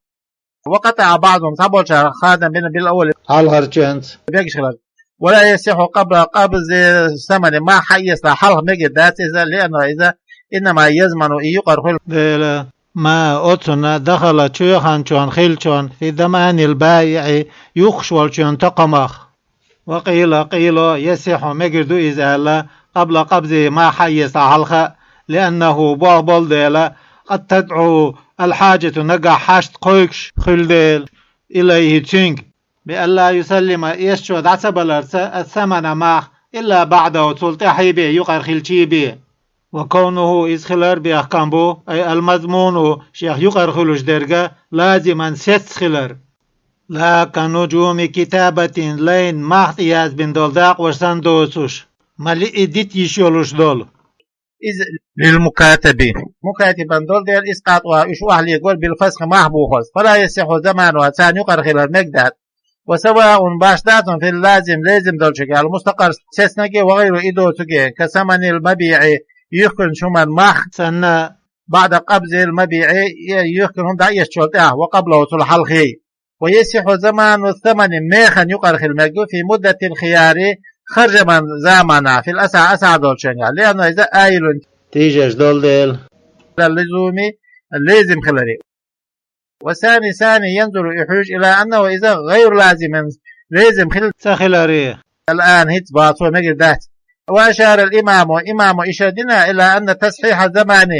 وقطع بعضهم, цхьаболчара хадам бина, بالأول, хьалхарчуьнца, мегаш хилар. ولا يصح قبل قبض الثمن, мах хьаэцалахь хьалха мегар дац иза, لأنه, иза, إنما يضمن, и юкъара хуьлу дела. ما, оцунна, دخل, чоьхьарчунна, хиллачунна, في ضمان البائع, юхкуш волчун токхамах. وقيل, къийла, يصح, мегар ду иза аьлла, قبل قبضه, мах хьаэцалахь хьалха, لأنه, болх болу дела, قد تدعو الحاجة, наггахь хьашт кхойкхуш хуьлу дела, إليه, цуьнга. بألا يسلم, эшначо дӀа ца баларца, الثمن, мах, إلا بعده, цул тӀаьхьа бен, юкъара хилчий бен. وكونه, иза хилар бехкам бу, أي المضمون, шех юкъара хуьлуш дерг, لازما, сецна хилар. لا كنجوم كتابة, лайн мах тӀеязбина долу дакъош санна доцуш, малиъ дита йиш йолуш долу. Иза للمكاتب, мукатибан долу дела, إسقاطها, уьш охьалегор, بالفسخ, мах бохурца. فلا يصح ضمانها, царна юкъара хилар мегар дац. وسواء башха дац цунна في اللازم лезим долчуьнгахь المستقر цецнаге وغيره и доцуге كثمن المبيع юхкинчу хӀуман мах санна بعد قبض المبيع юхкина хӀума дӀаэцначул тӀаьхьа وقبله цул хьалхе. ويصح ضمان الثمن механа юкъара хила мега في مدة الخيار харжаман заманахь في الأصح асахь долчуьнгахь لأنه иза آيل тийжаш долу дела. للزوم лезим хиларе. والثاني ثاني ينظر и хьуьжу إلى أنه иза غير لازم лезим хила ца хиларе. الآن хӀинца боху цо мегар дац. وأشار الإمام имамо ишар дина إلى أن تصحيح الضمان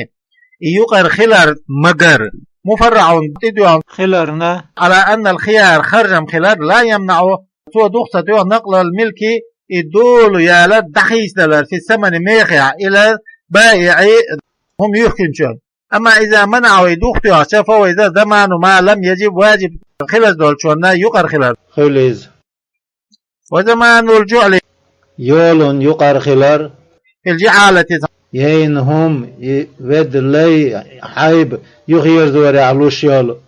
и юкъара хилар магар مفرع тӀедоьгӀна хиларна على أن الخيار харжам хилар لا يمنع цо дух ца доьгӀу نقل الملك и долу ялар дӀахийцадалар في الثمن мехехь إلى البائع хӀума юхкинчунна. أما إذا منعه и дух доьгӀча فهو иза ضمان ما لم يجب важиб хилаза долчунна юкъара хилар хуьлу иза. وضمان الجعل йолун юкъара хилар في الجعالة яйна хӀума и ведда лай хьайба юхаерзорехь луш йолу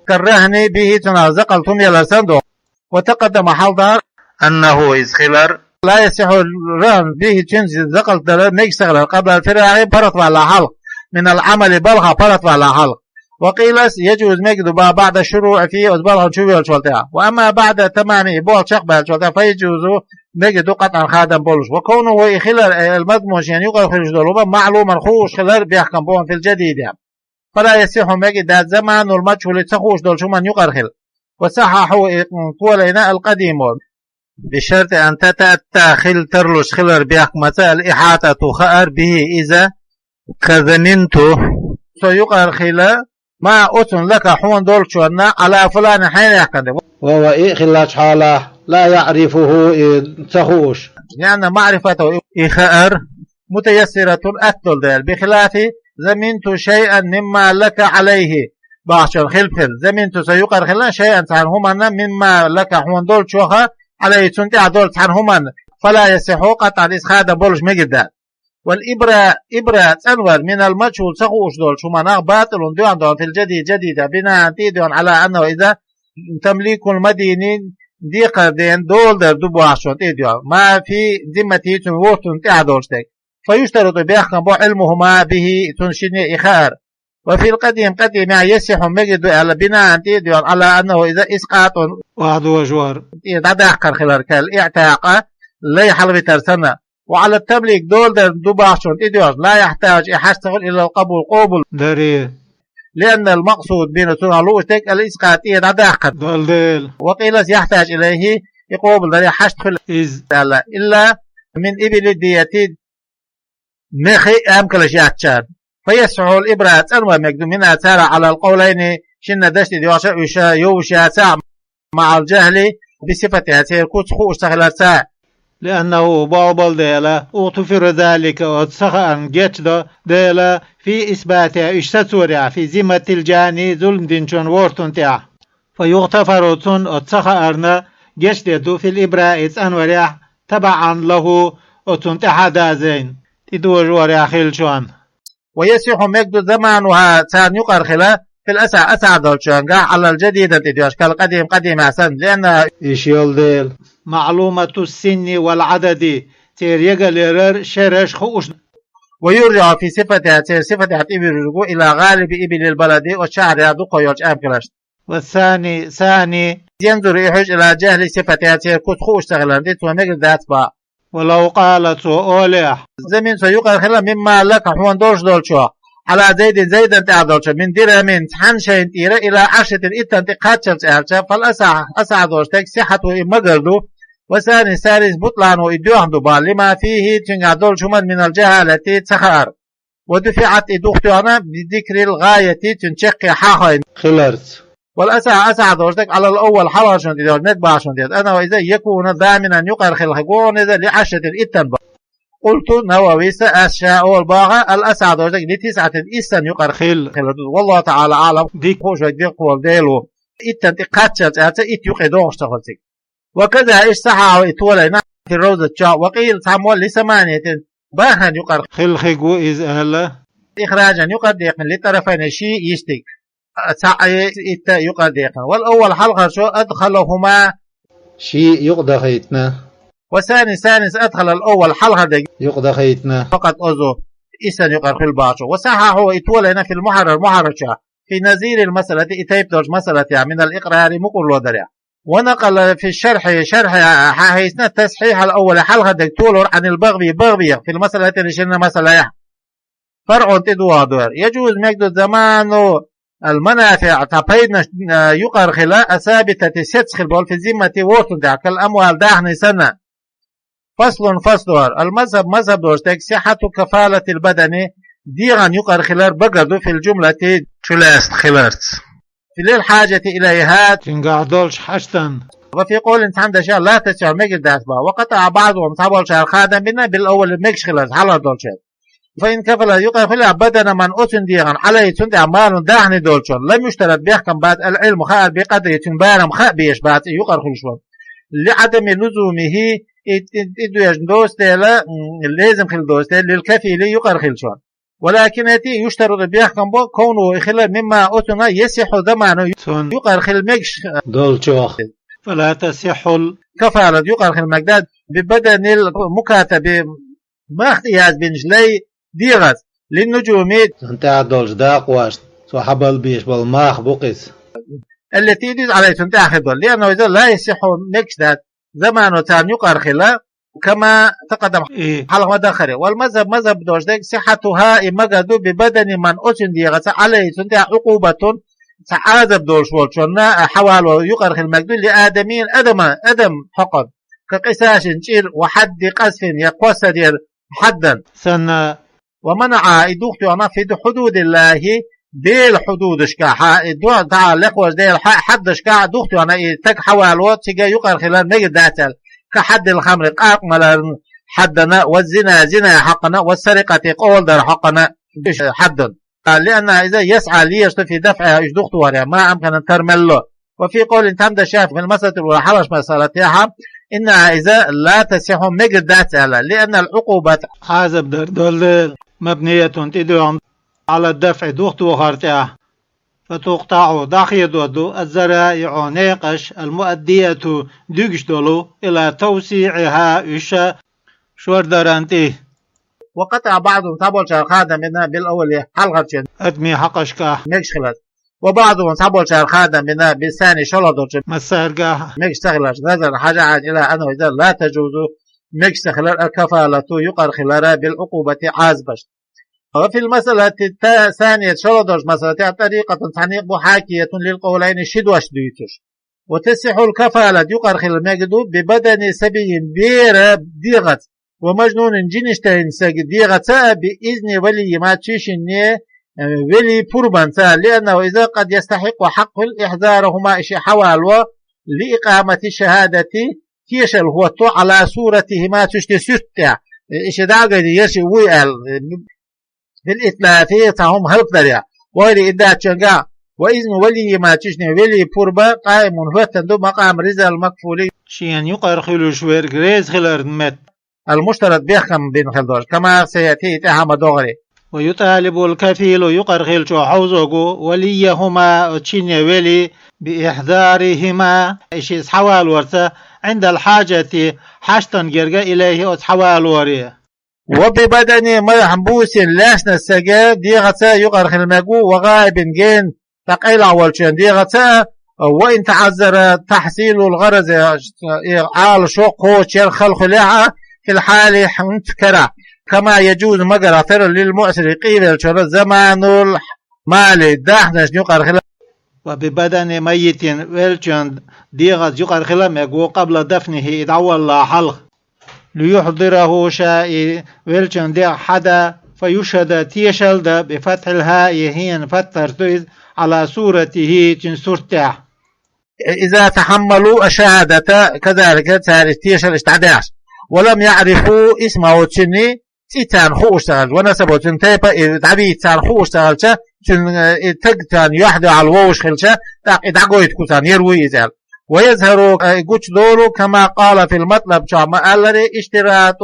كالرهن به цунах закъалт хӀума ялар санна ду. وتقدم хьалдар أنه иза хилар لا يصح الرهن به цуьнца закъалт дар мегаш ца хилар قبل الفراغ паргӀатвалла хьалха من العمل балхах паргӀатвалла хьалха. وقيل يجوز мега ду боху بعد الشروع فيه оцу балхана чувоьллачул тӀаьхьа. وأما بعد تمامه и болх чекхбаьллачул тӀаьхьа فيجوز мега ду قطعا хадам болуш. وكونه и хилар المضمون шена юкъара хуьлуш долу хӀума معلوما хууш хилар бехкам бу في الجديد فلا يصح мега дац ضمان المجهول ца хууш долчу хӀуман юкъара хила. وصححه и толайна القديم بشرط أن تتأتى хила тарлуш хилар бехкамаца الإحاطة хаар به иза كضمنت со юкъара хила ما оцунна لك хьуна долчунна على فلان хьайна яьккхина де. وهو и хиллачу хьолахь لا يعرفه и ца хууш لأن معرفته и хаар متيسرة атта долу дела بخلاف ضمنت شيئا مما لك عليه бахчун хилпхила ضمنت со юкъара хила شيئا цхьана хӀуманна مما لك хьуна долчух عليه цунна тӀехь долу цхьана хӀуманна فلا يصح قطعا иза хадам болуш мегар дац. والإبراء إبراء цӀанвар من المجهول ца хууш долчу хӀуманах باطل доьгӀна долу في الجديد جديد بناء тӀедоьгӀна على أنه иза تمليك المدين декхар ден дола дар ду бохучунна тӀедоьгӀна ما في ذمته цуьнан вортунна тӀехь долуш дерг. فيشترط бехкам бу علمهما به цунна шинне и хаар. وفي القديم قديم يصح мегар ду аьлла بناء тӀедоьгӀна على أنه иза إسقاط охьадожор тӀе дӀадаккхар хилар كالاعتاق лай хьалавитар санна. وعلى التمليك дола дар ду бохучунна тӀедоьгӀна لا يحتاج и хьажа ца хуьлу إلى القبول къобал даре. لأن المقصود به цунах лууш дерг الإسقاط тӀе дӀадаккхар долу дела. وقيل يحتاج إليه и къобал даре хьажа хуьлу иза аьлла إلا من إبل الدية мехи амкалаш яцчара. فيصح الإبراء цӀанвар мега ду منها царах على القولين шинна дашна тӀедоьгӀча уьш йовш яцахь مع الجهل بصفتها церан куц хууш ца хиларца. لأنه боху болу дела اغتفر ذلك оцу ца хаарна гечдо дела في إثباتها уьш сацорехь في ذمة الجاني зулам динчун вортун тӀехь. فيغتفر цунна оцу ца хаарна гечдер ду في الإبراء цӀанварехь تبعا له оцунна тӀаьхьа дазийна тӀедожорехь хилчунна. ويصح мега ду ضمانها царна юкъара хила في الأصح асахь долчуьнгахь على الجديد тӀедоьгӀча كالقديم قديم санна لأنها уьш йолу дела معلومة السن والعدد церан ягалерар шераш хууш. ويرجع في صفتها церан сифатехь тӀевуьржург ву إلى غالب إبل البلد оцу шахьарехь дукха йолчу амкалашна. والثاني ثاني ينظر и хьуьжу إلى جهل صفتها церан куц хууш ца хиларна тӀе цо мегар дац боху. ولو قال цо олехь ضمنت со юкъара хила مما لك хьуна долуш долчух على زيد زيدا тӀехь долчух من درهم цхьана шайна тӀера إلى عشرة иттанна тӀе кхаччалц аьлча فالأصح асахь долуш дерг صحته и магар ду. والثاني الثالث بطلانه и доьхна ду боху لما فيه цуьнгахь долчу хӀуманна من الجهالة ца хаар. ودفعت и духтоьхна بذكر الغاية цуьнан чаккхе хьахийна хиларца. والأصح асахь долуш дерг على الأول хьалхарчунна тӀедоьгӀна мега бохучунна тӀе. أنه иза يكون ضامنا юкъара хила хӀун иза لعشرة иттанна боху. قلت Нававис ас ша олу боху الأصح долуш дерг لتسعة иссанна юкъара хила хила ду. والله تعالى أعلم дика хууш вайга декъа волу Дела ву. Иттанна тӀе кхаччалц аьлча итт юкъе догӀуш ца хуьлу цига. وكذا иштта صححه и толайна في الروضة чохь وقيل цхьаммо لثمانية бархӀанна юкъара хила хиг ву иза аьлла. إخراجا юкъара декъна للطرفين ший йистиг. цаӀ, итт юкъара декхна. والأول хьалхарчо أدخلهما, шиъ юкъа дахийтина. والثاني, ثاني أدخل الأول хьалхара дег, юкъа дахийтина. فقط, озу, исана юкъара хила бахчо. وصححه, и толайна, في المحرر, мухьаррар чу, في نظير المسألة, и тайпа долча масъалатехь, من الإقرار, мукъарло дарехь. ونقل في الشرح, шархь хьахьийсина, تصحيح الأول, хьалхара дег толор, عن البغوي, БагӀвиех, في المسألة, шина масъалехь. فرع, тӀедогӀа дар. يجوز, мегад, ضمان المنافع, цхьа пайданаш, а, юкъара хила, الثابتة, сецца хила болу, في الذمة, вортан тӀехь, كالأموال, даьхни санна. فصل, фасл дар. المذهب, мазхӀаб долчу дерг, صحة كفالة البدن, дегӀан юкъара хилар багар ду, في الجملة, чулаьцна хиларца, للحاجة إليها, цуьнгахь долчу хьаштан. وفي قول, цхьана дашехь, لا تصح, мегар дац боху. وقطع بعضهم, цхьаболчара хадам бина, بالأول, мегаш хиларца, хьалхара долчеран. فإن كفل, юкъара хила بدن من, оцунна дегӀан, عليه, цунна тӀехь, مال, даьхни долчунна, لم يشترط, бехкам бац, العلم, хаар, بقدره, цуьнан барам хаа безаш бац и юкъара хуьлуш волу. لعدم لزومه, и, и, и доьжна доцу дела, м, лезам хила доцу дела, للكفيل, юкъара хилчунна. ولكن, эти, يشترط, бехкам бо, كونه, и хила, مما, оцунна, يصح ضمانه, цунна юкъара хила мегаш долчух. فلا تصح الكفالة, юкъара хила мегаш дац, ببدن المكاتب, мах тӀе язбинчу лайн дегӀаца, للنجوم, цунна тӀехь долчу дакъошна, цо хьабалбеш болу мах бу-кх иза. التي, иза, عليه, цунна тӀехь хир долу. لأنه, иза, لا يصح, мегаш дац, ضمانه, царна юкъара хила, كما تقدم, и, хьалха ма-дарра. والمذهب, мазхӀаб долчу дерг, صحتها, и магар ду, ببدن من, оцунна дегӀаца, عليه, цунна тӀехь, عقوبة, цхьа Ӏазап долуш волчунна, а, хьавало юкъара хила мегаш ду, لآدمي, адам, адам хьокъан, كقصاص, чӀир, وحد قذف, я кхоссарера хьаддан санна. ومنع, и духтоьхна, في حدود الله, Делан хьудудашкахь, и до-, дӀа лекхочу Делан хьа-, хьаддашкахь духтоьхна, и стаг хьавало, цига юкъара хилар мегар дац аьлла, كحد الخمر, къаркъа маларна хьаддана, والزنا, зина хьокъана, والسرقة, къола дар хьокъана, уьш хьаддан. لأنه, иза, يسعى, лелаш ду, في دفعها, уьш духтохарехь, ما أمكن, тар мел ло. وفي قول, цхьана дашехь, في المسألة الأولى, хьалхарчу масъалатехь, إنها, иза, لا تصح, мегар дац аьлла, لأن العقوبة, Ӏазап дар долу дела, مبنية, тӀедоьгӀна, على الدفع, духтохар тӀехь. فتقطع, дӀахедор ду, الذرائع, некъаш, المؤدية, дуьгуш долу, إلى توسيعها, уьш шордаран тӀе. وقطع بعضهم, цхьаболчара хадам бина, بالأول, хьалхарчу адамийн хьакъашкахь мегаш хиларца. وبعضهم, цхьаболчара хадам бина, بالثاني, шолгӀа долчу массаьргахь мегаш ца хиларца, نظرا, хьажахьа, إلى أنه, иза, لا تجوز, мегаш ца хилар, الكفالة, юкъара хилар, بالعقوبة, Ӏазапашна. وفي المسألة الثانية, шолгӀа долчу масъалатехь, طريقة, цхьа некъ бу, حاكية للقولين, ши дош дуьйцуш. وتصح الكفالة, юкъара хила мегаш ду, ببدن صبي, бера дегӀаца, ومجنون, жинаш тайна стеган дегӀаца, بإذن وليهما, цу шинне, э, вели пурбанца, لأنه, иза, قد يستحق, хьакъ хуьлу, إحضارهما, и шиъ хьавало, لإقامة الشهادة, тешалла хӀотто, على صورتهما, цу шинне суьрта тӀехь, э, и шиъ дӀа а гайта, я шиъ вуй аьлла, э, بالإتلاف, цхьа хӀума хӀаллакдарехь, وغير إدراك, цуьнгахь, وإذن وليهما, цу шинне вели пурба, قائم, хӀоьттина ду, مقام رضا المكفول, шена юкъара хуьлуш верг реза хиларна метта, المشترط, бехкам бина хила долуш, كما سيأتي, и тӀаьхьа ма-догӀара. ويطالب الكفيل, юкъара хиллачо хьовзо гу, وليهما, оцу шинне вели, بإحضارهما, и шиъ схьавалорца, عند الحاجة, хьаштан герга, إليه, оцу схьавалоре. وببدن, ма-, бусина лаьцна стеган дегӀаца юкъара хила мегаш ву, وغائب, гена, ткъа къайлахь волчеран дегӀаца, وإن تعذر تحصيل الغرض, и Ӏалашо кхочушъяр хала хуьлехь а, في الحال, хӀинца карахь, كما يجوز, магар ду, للمعسر, къийвеллачунна, ضمان المال, даьхнашна юкъара хила. وببدن ميت, веллачун дегӀаца юкъара хила мегаш ву, قبل دفنه, и дӀаваллале хьалха. ليحضره, ша и веллачун дегӀ хьадан, فيشهد, тешалла дан, بفتح الهاء, хӀенан фатхьарца ду иза, على صورته, цуьнан сурт тӀехь. إذا تحملوا الشهادة كذلك, цара и тешалла иштта дӀадаьхча. ولم يعرفوا اسمه, цуьнан цӀе царна хууш ца хилча, ونسبه, цуьнан тайпа и дӀавийца царна хууш ца хилча, цуьнан, э, и стаг царна юьхь-дуьхьал вовшах хилча, тӀаккха и дӀагойту-кх царна, яра вуй иза аьлла. ويظهر, э, гучудолу, كما قال في المطلب чохь ма-аллара, اشتراط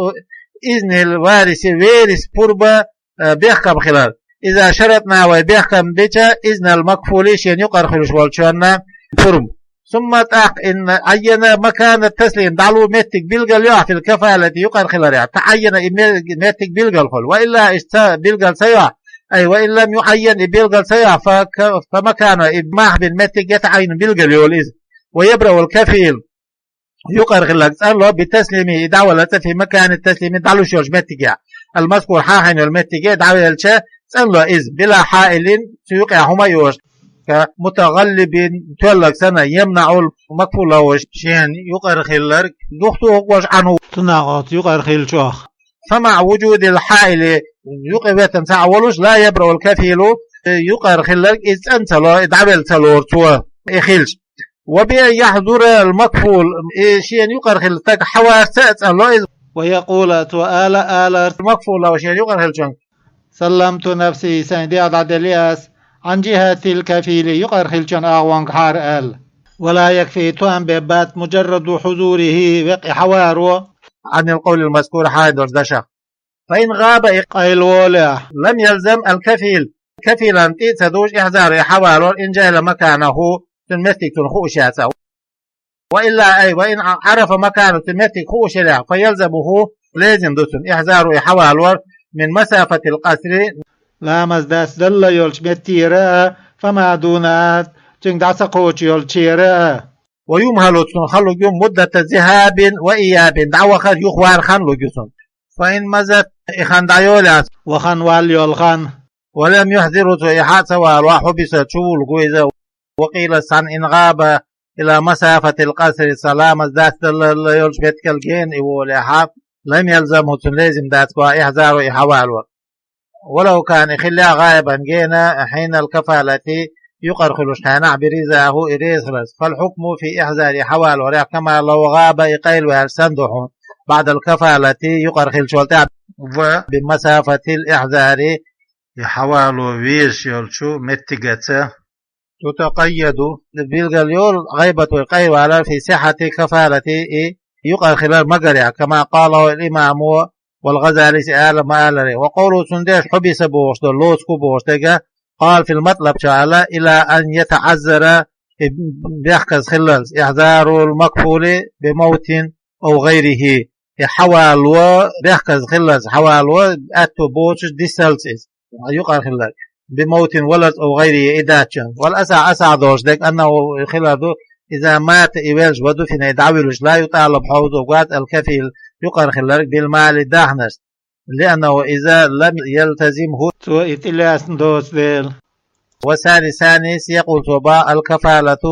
إذن الوارث, верас пурба, э, бехкам хилар. إذا شرطنا вай бехкам бича إذن المكفول шен юкъархилуш волчунна пурам. ثم тӀаккха إن عين مكان التسليم дӀалу меттиг билгал йоахь في الكفالة юкъархиларехь, تعين и ме-, меттиг билгал хул. وإلا иштта билгал ца йоахь, أي وإن لم يعين и билгал ца йоахь, فك-, فمكان и мах бина меттиг يتعين билгал йолу иза. ويبرأ الكفيل юкъархилларг цӀанло بتسليمه и дӀаваларца في مكان التسليم дӀалуш йолчу меттигехь. المذكور хьахийна йолу меттиге дӀавелча цӀанло иза, بلا حائل цу юкъехь хӀума а йолуш, كمتغلب тоьлларг санна, يمنع المكفول له шен юкъархилларг духтухуш عنه цунах оцу юкъархиллачух. فمع وجود الحائل юкъа веттан ца а волуш, لا يبرأ الكفيل юкъархилларг иза цӀан ца ло, и дӀавелла ца лору цо, и хилча. وبأن يحضر المكفول и шена юкъархилла стаг хьаварца а цӀанло иза. ويقول цо ала алар المكفول له шена юкъархиллачунга. سلمت نفسي сайн дегӀ дӀаделли ас عن جهة الكفيل юкъархиллачун агӀонгахьара аьлла. ولا يكفي тоам бен бац مجرد حضوره векъа хьаваро عن القول المذكور хьайна долчу дашах. فإن غاب и къайлаволехь, لم يلزم الكفيل кафилан тӀе а ца душ إحضاره и хьавалор إن جهل مكانه цуьнан меттиг цунна хууш яц а. وإلا أي وإن عرف مكانه цуьнан меттиг хууш елехь, فيلزمه лезим ду цунна إحضاره и хьавалор من مسافة القصر ламаз дастадалла йолчу меттера а, فما دونها цуьнга дӀа ца кхочуш йолчера а. ويمهل цунна хала луг ю مدة ذهاب وإياب дӀавахар, юхавар хан луг ю цунна. فإن مضت и хан дӀайолехь, وخن валла йолу хан. ولم يحضر цо и хьа а ца валор, حبس чу вуллуг ву иза. وقيل цхьана إن غاب إلى مسافة القصر сан ламаз дастадалла йолчу меттигал гена и волехь, لم يلزمه цунна лезим дац إحضاره и хьавалор. ولو كان и хиллехь غائبا гена حين الكفالة юкъархиллачу хенахь برضاه и реза хиларца. فالحكم في إحضاره хьавалорехь كما لو غاب и къайлаваьлча санна ду хьуна بعد الكفالة юкъархиллачул тӀаьхьа بمسافة الإحضار и хьавало везаш йолчу меттигаца. تتقيد билгал йолу غيبته къайлавалар في صحة كفالته и юкъархилар магарехь, كما قاله الإمام والغزالي и ала ма-аллара. وقوله цуьнан деш حبس бохуш долу, лоцу бохуш дерг а, قال في المطلب чохь аьлла إلى أن يتعذر и бехказа хиллалц إحضار المكفول بموت أو غيره и хьавало бехказа хиллалц, хьавало аьтто боцуш дисалц иза юкъархилларг بموت валарца أو غيره и дац чохь. والأصح асахь долуш дерг أنه хилар ду إذا مات и велча ودفن и дӀавуьллуш لا يطالب хьовзо вац الكفيل юкъархилларг بالمال дахнашца لأنه إذا لم يلتزمه цо и тӀелаьцна доцу дела. والثاني ثانيس يقول цо боху الكفالة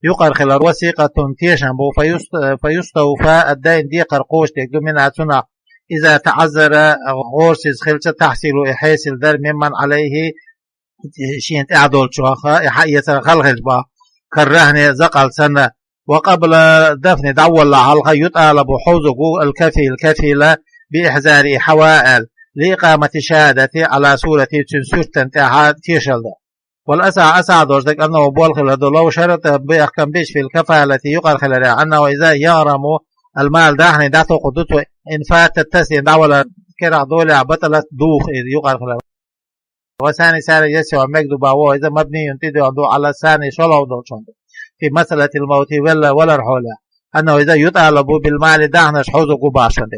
юкъархилар وثيقة тешам бу فيست- فيستوفى الدين декхар кхочушдерг ду منها цунах إذا تعذر гӀорасиз хилча تحصيله и хьесил дар ممن عليه шена тӀехь долчух и хьаэцар хала хилча боху كالرهن закъалла санна. وقبل الدفن дӀаволла хьалха يطالب хьовзарг ву الكفيل кафила بإحضاره и хьава аьлла لإقامة الشهادة على صورته цуьнан суртана тӀехь тешалла дан. والأصح асахь долуш дерг أنه болх хилар ду لو شرط бехкам бича في الكفالة юкъархиларехь أنه إذا يغرم المال дахни дӀатокхур ду цо إن فات التسليم дӀавалар керахь долехь بطلت духу иза юкъархилар. والثاني ثاني يصح мегар ду боху иза مبني тӀедоьгӀна ду على الثاني шолгӀа долчунна في مسألة الموت велла валар хьолехь أنه إذا يطالب بالمال дахнаш хьовзарг ву боху шуна.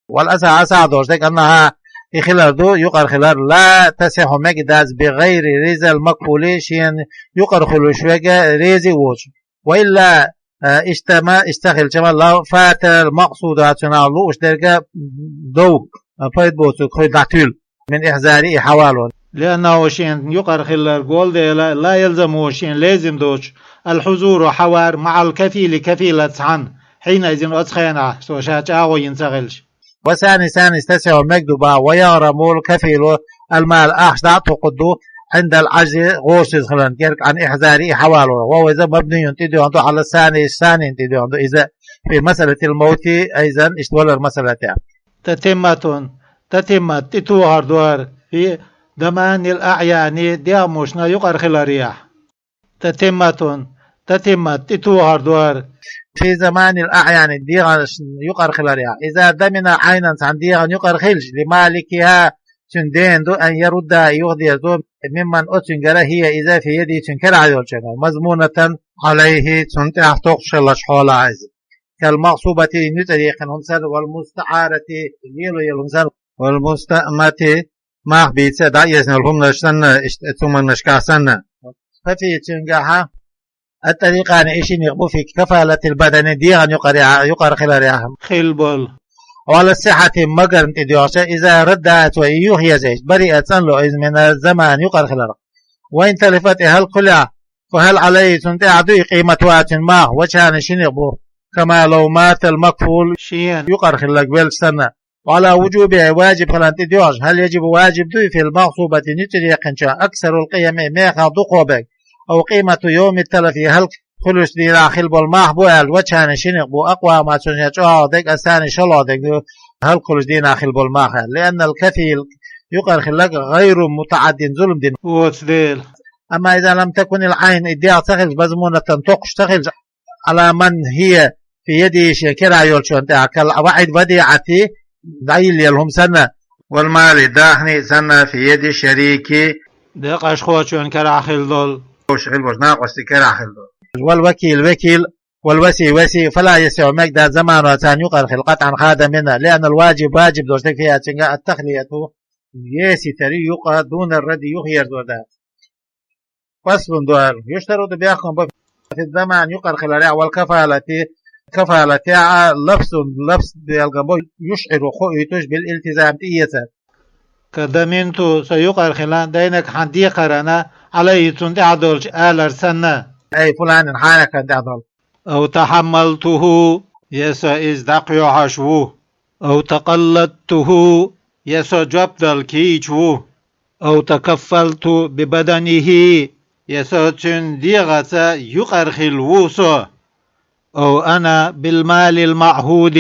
والأصح асахь долуш дерг أنها и хилар ду юкъархилар لا تصح мегар дац بغير رضا المكفول шена юкъархуьлуш верг реза воцуш. وإلا а, иштта ма, иштта хилча ма لو فات المقصود цунах лууш дерг а дов, а, пайда боцург хуьлу дӀатуьйла من إحضاره и хьавалон. لأنه шена юкъархилар гол дела لا يلزمه шена лезим доцуш الحضور хьавар مع الكفيل кафилаца цхьаьна حينئذ оцу хенахь цо ша чӀагӀо йина ца хилча. والثاني ثانيس تصح мегар ду боху ويغرم الكفيل المال ахча дӀа а токхур ду عند العجز гӀорасиз хиларна герга عن إحضاره и хьавалор. وهو иза مبني тӀедоьгӀна ду على الثاني ثاني тӀедоьгӀна ду иза في مسألة الموت أيضا иштта валар масала тӀехь. تتمة تتمة тӀетохар ду хӀара في ضمان الأعيان дегӀмашна юкъархиларехь. تتمة تتمة тӀетохар ду хӀара في ضمان الأعيان дегӀан юкъархиларехь إذا ضمن عينا цхьана дегӀан юкъархилча لمالكها цуьнан дена ду, أن يردها, юхадерзо, ممن, оцуьнгара, هي, иза, في يده, цуьнан карахь йолчуьнгара, مضمونة عليه, цунна тӀехь токхуш хиллачу хьолахь иза. كالمغصوبة, нуьцкъаре яьккхина хӀума санна, والمستعارة, лело йолу хӀума санна, والمستأمة, мах бийца дӀаэцна йолу хӀуманаш санна, иштта цу хӀуманашкахь санна. ففيه, цуьнгахьа, الطريقان, и ши некъ бу, في كفالة البدن, дегӀан юкъарехь, юкъара хиларехь, хилла болу, وعلى الصحة, магарна тӀедоьгӀча, إذا ردها, цо и юхаерзийча, برئ, цӀанло иза, من الضمان, юкъара хиларх. وإن تلفت, и хӀаллакьхилахь, فهل عليه, цунна тӀехь дуй, قيمتها, цуьнан мах, وجهان, ши некъ бу, كما لو مات المكفول, шена юкъара хилларг велча санна. وعلى وجوبها, важиб хиларна тӀедоьгӀча, هل يجب, важиб дуй, في المغصوبة, нуьцкъаре яьккхинчохь, أكثر القيم, мехах дукхох берг, أو قيمة يوم التلف, хӀаллакьхуьлучу дийнахь хилла болу мах бу аьлла, وجهان, ши некъ бу, أقواهما, цуьнан чӀогӀа дерг, الثاني, шолгӀа дерг ду, хӀаллакьхуьлучу дийнахь хилла болу мах аьлла. لأن الكفيل, юкъара хилларг, غير متعد, зулам дина воцу дела. أما إذا لم تكن العين, и дегӀ ца хилча, مضمونة, токхуш ца хилча, على من هي في يده, шен карахь йолчунна тӀехь, كالوديعة, дӀайиллина хӀума санна, والمال, даьхни санна, في يد الشريك, декъашхочунна карахь хилла долу, хилла болчу накъостий карахь хилла долу, والوكيل, векил, والوصي, васи, فلا يصح, мегаш дац, ضمانها, царна юкъара хилла, قطعا, хадам бина, لأن الواجب, важиб долуш дерг, فيها, цуьнгахь, التخلية, есийтар ю юкъа, دون الرد, юхаерзор дац. فصل, дуьхьал. يشترط, бехкам бо, في الضمان, юкъара хиларехь, والكفالة, кафалатехь, لفظ, лафз бехкам бо, يشعر, хоуьйтуш, بالالتزام, тӀеэцар. كضمنت, со юкъара хилла, دينك, хьан декхарна, عليه, цунна тӀехь долчу, алар санна. أي فلان, хьанехана тӀехь долу. أو تحملته, я со иза дӀакхоьхьуш ву. أو تقلدته, я со жоп дала кийча ву. أو تكفلت ببدنه, я со цуьнан дегӀаца юкъара хилла ву со. أو أنا بالمال المعهود,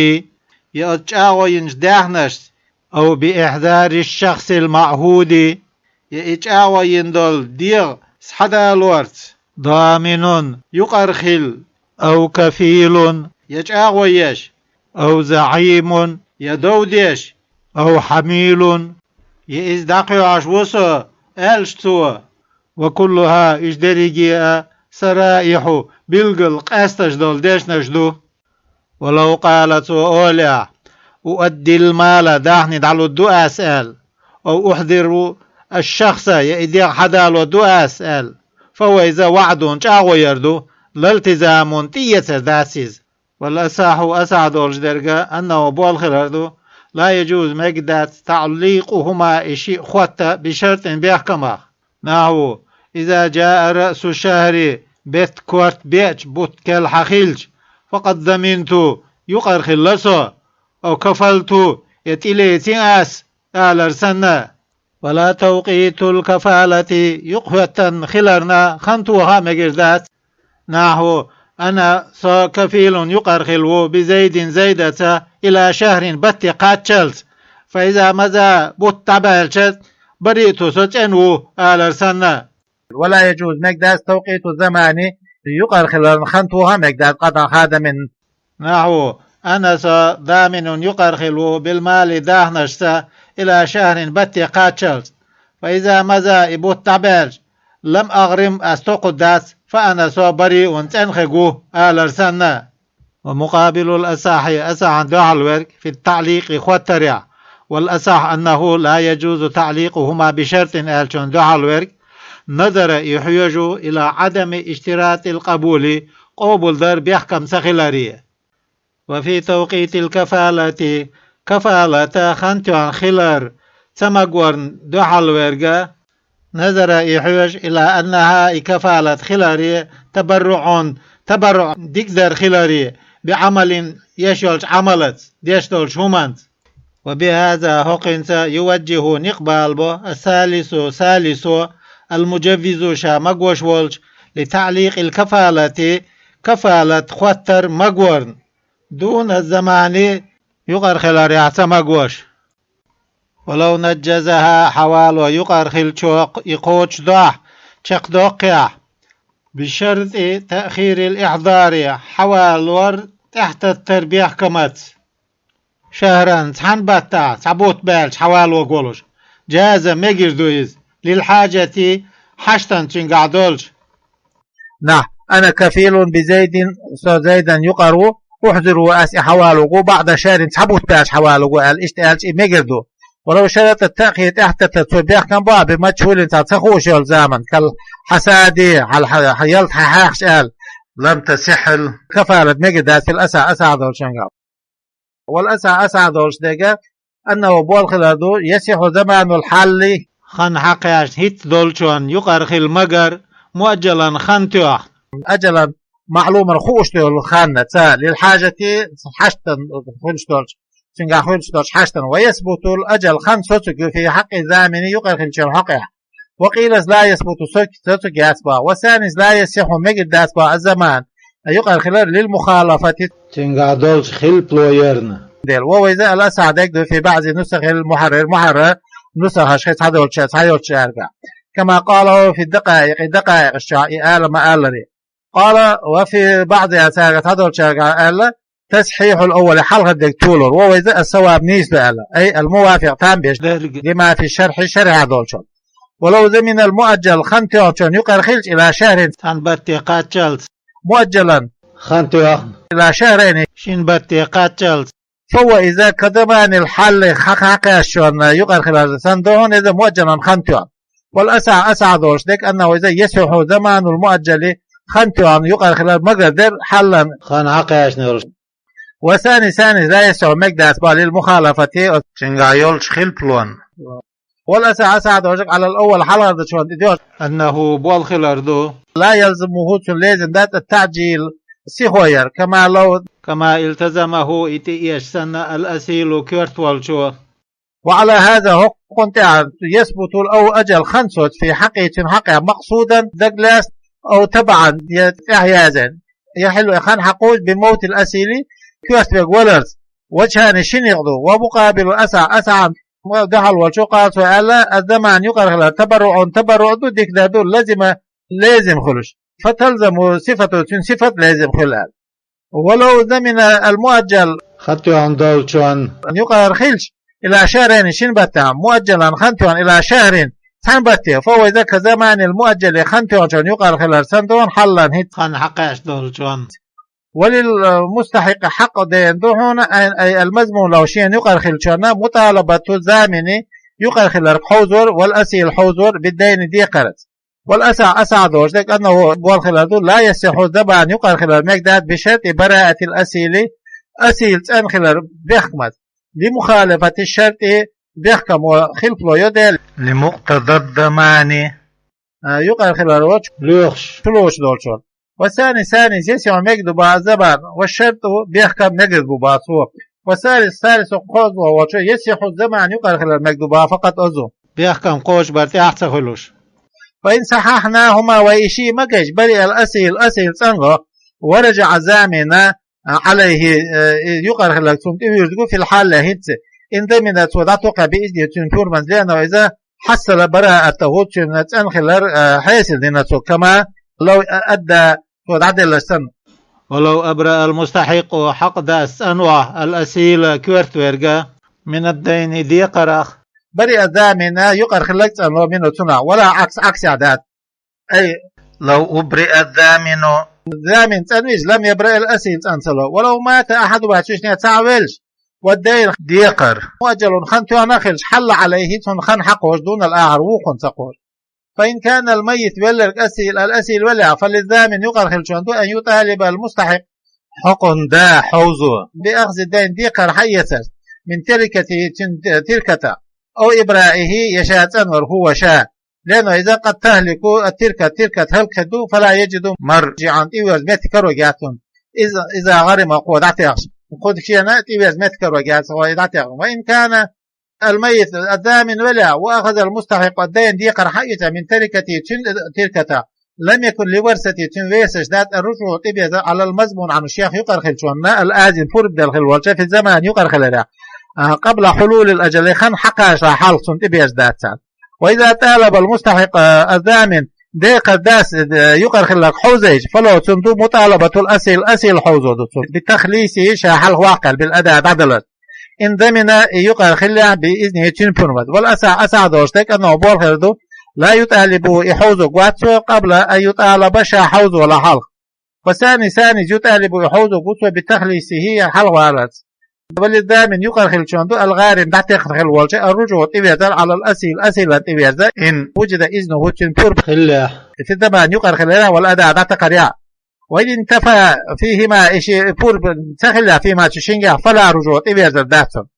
я оцу чӀагӀо йинчу даьхнашца. أو بإحضار الشخص المعهود, я и чӀагӀо йина долу дегӀ схьадалорца. ضامن, юкъара хилла. أو كفيل, я чӀагӀо еш. أو زعيم, я дов деш. أو حميل, я иза дӀакхоьхьуш ву со, аьлча цо. وكلها, уьш дерриге а, سرائح, билггал къаьсташ долу дешнаш ду. ولو قال, цо олехь, أؤدي المال, даьхни дӀалур ду ас аьлла, أو أحضر الشخص, я и дегӀ схьадало ду ас аьлла, فهو, иза, وعد, чӀагӀо яр ду, لا التزام, тӀеэцар дац иза. والأصح, асахь долуш дерг, أنه, болх хилар ду, لا يجوز, мегаш дац, تعليقهما, и шиъ хотта, بشرط, бехкамах. نحو: إذا جاء رأس الشهر, беттан корта беача бутт кхелла хьан хилча, فقد ضمنت, юкъара хилла со, أو كفلت, я тӀелеци ас, алар санна. ولا توقيت الكفالة, юкъахӀоьттина хиларна хан тоха а мегар дац. نحو: أنا, со, كفيل, юкъара хилла ву, بزيد, Зайдаца, إلى شهر, батте кхаччалц. فإذا مضى, бутт дӀабаьлча, برئت, со цӀена ву, алар санна. ولا يجوز, мегаш дац, توقيت الضمان, юкъара хиларна хан тоха а мегаш дац, قطعا, хадам бина. نحو: أنا, со, ضامن, юкъара хилла ву, بالمال, даьхнашца, إلى شهر, батте кхаччалц. فإذا مضى, и бутт дӀабаьлча, لم أغرم, ас токхур дац, فأنا, со, بريء, цӀена хир ву, алар санна. ومقابل الأصح, асахьан дуьхьал верг, في التعليق, хоттарехь, والأصح أنه لا يجوز تعليقهما بشرط аьллачун дуьхьал верг, نظر, и хьоьжу, إلى عدم اشتراط القبول, къобалдар бехкам ца хиларе. وفي توقيت الكفالة, кафалата хан тоьхна хилар ца магорна дуьхьал верг, نظر, и хьоьжу, إلى أنها, и кафалат хиларе, تبرع, табарруӀ, дикадар хиларе, بعمل, еш йолчу Ӏамалаца, деш долчу хӀуманца. وبهذا, хӀокхуьнца, يوجه, никъ балабо, الثالث, салисо, المجوز, ша магош волчу, لتعليق الكفالة, кафалат хоттар магорна, دون الضمان, юкъара хиларехь ца магош. ولو نجزها, хьавало юкъара хиллачо и кхочушдохь, чекхдоккхехь, بشرط تأخير الإحضار, хьавалор тӀаьхьататтар бехкамаца. شهرا, цхьана баттахь, цхьа бутт баьлча хьавалор волуш, جاز, мегар ду иза, للحاجة, хьаштан цуьнгахь долчу. نحو: أنا كفيل بزيد, со Зайдан юкъара ву, أحضره, ас и хьавалур ву, بعد شهر, цхьа бутт баьлча хьавалур ву аьлла, иштта аьлча и мегар ду. ولو شرط التأخير, тӀаьхьатата цо бехкам бо, بمجهول, цхьа ца хууш йолу заман, كالحصاد, хьал-, хьал-, ялта хьахьаьхча аьлла, لم تصح الكفالة, мегар дац, في الأصح, асахь долчуьнгахь. والأصح, асахь долуш дерг, أنه, болх хилар ду, يصح زمان الحال, хан хьакхаьчна хӀинца долчунна юкъара хила магар, مؤجلا, хан тоьхна, أجلا معلوما, хууш долу хан, ца, للحاجة, хьаштан хуьлуш долчу, цуьнгахь хуьлуш долчу хьаштан, ويثبت الأجل, хан соцург ю, في حق الضامن, юкъара хиллачун хьокъехь. وقيل لا يثبت, со-, соцург яц боху. والثاني لا يصح, мегар дац боху, الزمان, юкъара хилар, للمخالفة, цуьнгахь долчу хилпало ярна. Дела, وهو иза الأصح дерг ду, في بعض نسخ المحرر, Мухьаррар нусахаш хи цхьа долчу, цхьа йолчу аьрга. كما قاله في الدقائق, и дакъаикъаш чохь и ала ма-алларе. قال وفي بعضها, цаьрга цхьа долчаьрга аьлла, تصحيح الأول, хьалхара дерг толор, وهو иза الصواب, нийса ду аьлла, أي الموافق, там беш дерг, لما في الشرح, шархьехь долчунна. ولو ضمن المؤجل, хан тоьхначунна юкъара хилча, إلى شهر, цхьана батте кхаччалц, مؤجلا, хан тоьхна, إلى شهرين, шина батте кхаччалц, فهو иза كضمان الحال, хан хьакхаьчначунна юкъара хилар санна ду хьуна иза, مؤجلا, хан тоьхна. والأصح, асахь долуш дерг, أنه иза يصح زمان المؤجل, хан тоьхна юкъара хилар магар дара, حالا, хан хьакхаьчна йолуш. والثاني, ثاني, لا يصح, мегар дац боху, للمخالفة, цуьнгахь йолчу хилпалонна. والأصح, асахь долуш дерг, على الأول, хьалхара долчунна тӀедоьжна, أنه, болх хилар ду, لا يلزمه, цунна лезам дац, التعجيل, сихо яр, كما لو, كما التزمه, и тӀеэцча санна, الأصيل, коьрта волчо. وعلى هذا, хӀокхунна тӀехь, يثبت الأجل, хан соцу, في حقه, цуьнан хьакъехь, مقصودا, дагалаьцна, أو تبعا, я тӀаьхьа язйина, يحل, хан хьакхочу, بموت الأصيل, коьрта верг валарца. وجهان, шина некъ ду. ومقابل الأصح, асахьна дуьхьал волчо, قال, цо аьлла, الضمان, юкъара хилар, تبرع, табарруъ ду, дика дар ду, لزم, лезам хуьлуш. فتلزم صفته, цуьнан сифат лезам хуьлу аьлла. ولو ضمن المؤجل, хан тоьхна долчунна юкъара хилча, إلى شهرين, шина баттахь, مؤجلا, хан тоьхна, إلى شهر, цхьана батте, فهو иза كضمان المؤجل, хан тоьхначунна юкъара хилар санна ду хьуна, حالا, хӀинца, хан хьакхаьчна долчунна. وللمستحق, хьакъ дина ду хьуна, أي, أي المضمون له, шена юкъара хиллачунна, مطالبة الضامن, юкъара хиларг хьовзор, والأصيل, хьовзор, بالدين, декхарца. والأصح, асахь долуш дерг, أنه, болх хилар ду, لا يصح الضمان, юкъара хилар мегар дац, بشرط براءة الأصيل, асил цӀена хилар бехкамца, لمخالفة الشرط, бехкамо хилпало йо дела, لمقتضى الضمان, а, юкъара хилар волчу лоьхуш, чулоцуш долчунна. والثاني, ثاني, يصح, мегар ду боху, الضمان, والشرط, бехкам, мегар бу боху цо. والثالث, ثالث, кхозлагӀа волчо, يصح الضمان, юкъара хилар мегар ду боху, فقط, оцу, бехкам кхочушбар тӀехь а ца хуьлуш. فإن صححناهما, вай и шиъ ма геча, برئ الأصيل, асил цӀанло, ورجع الضامن عليه, э, юкъара хиларг цунна тӀевуьйжург ву, في الحال, хӀинцца, إن ضمن, цо дӀатокху, بإذنه, цуьнан пурбанца, لأنه иза حصل براءته, цуьнан цӀена хилар, э, хьесил дина цо, كما لو أدى, цо дӀаделларш санна. ولو أبرأ المستحق, хьакъ дас цӀанвахь, الأصيل, коьрта верг, من الدين, декхарах, برئ الضامن, юкъара хиларг цӀанло, منه, цунах, ولا العكس, Ӏаксехь дац. أي لو أبرئ الضامن, ضامن цӀанвича, لم يبرئ الأصيل, цӀан ца ло. ولو مات أحدهما, цуьнан цхьаъ велча, والدين, декхар, مؤجل, хан тоьхна а хилча, حل عليه, цунна хан хьакхочуш ду, دون الآخر, вукхунна ца кхочуш. فإن كان الميت, велларг, أصيل, الأصيل велахь, فللضامن, юкъара хиллачунна ду, أن يطالب المستحق, хьокхунна да хьовзо, بأخذ الدين, декхар хьаэцар, من تركته, цуьнан тиркатах, أو إبرائه, я ша цӀанвар, هو, ша. لأنه иза قد تهلك التركة, тиркат хӀаллакхир ду, فلا يجد مرجعا, тӀеверза меттиг карор яц цунна. إذا, إذا غرم, кхо дӀатехча. Кху шена тӀеверза меттиг карор яц, кхо дӀатехча. وإن كان الميت الضامن велахь, وأخذ المستحق الدين, декхар хьаэцар, من تركته, цуьнан тиркатах, لم يكن لورثته, цуьнан версаша дац, الرجوع, тӀеберзар, على المضمون عنه, шех юкъара хиллачунна, الآذن, пурба делла хилла волчо, في الضمان, юкъара хиларехь, а, قبل حلول الأجل, хан хьакхачале хьалха цунна тӀеберза дац царна. وإذا طالب المستحق, а, الضامن, декхар дас, а, юкъара хилларг хьовзийча, فله, цунна ду, مطالبة الأصيل, асил хьовзо ду цунна, بتخليصه, ша хьалха ваккхал, بالأداء, дӀадалар. إن ضمن, и юкъара хиллехь, بإذنه, цуьнан пурба. والأصح, асахь долуш дерг, أنه, болх хир ду, لا يطالب, и хьовзорг вац цо, قبل أن يطالب, ша хьовзале хьалха. والثاني, саниза, يطالب, и хьовзорг ву цо, بتخليصه, хьалхаваларца. وللضامن, юкъара хиллачунна ду, الغارم, дӀатекхна хилла волчу, الرجوع, тӀеверзар, على الأصيل, асилана тӀеверзар, إن وجد إذنه, цуьнан пурба хиллехь, في الضمان, юкъара хиларехь, والأداء, дӀатакхарехь. وإن انتفى فيهما, и ши пурба ца хиллехь, فيهما, цу шингахь, فلا رجوع, тӀеверзар дац цунна.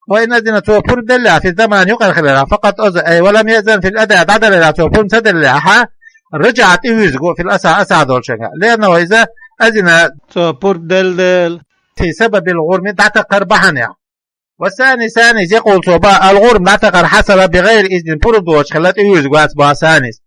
وإن أذن, цо пурба деллехь, في الضمان, юкъара хиларехь, فقد أذن, أي ولم يأذن في الأداء, дӀаделларехь цо пурба ца деллехь, رجع, тӀевуьйрзиг ву, في الأصح, асахь долчуьнгахь. لأنه إذا أذن, цо пурба делла дела, في سبب الغرم, дӀатакхар бахьанехь. والثاني, саниза, يقول, цо боху, الغرم, дӀатакхар, حصل بغير إذن, пурба доцуш хилла, тӀевуьйрзиг вац боху саниза.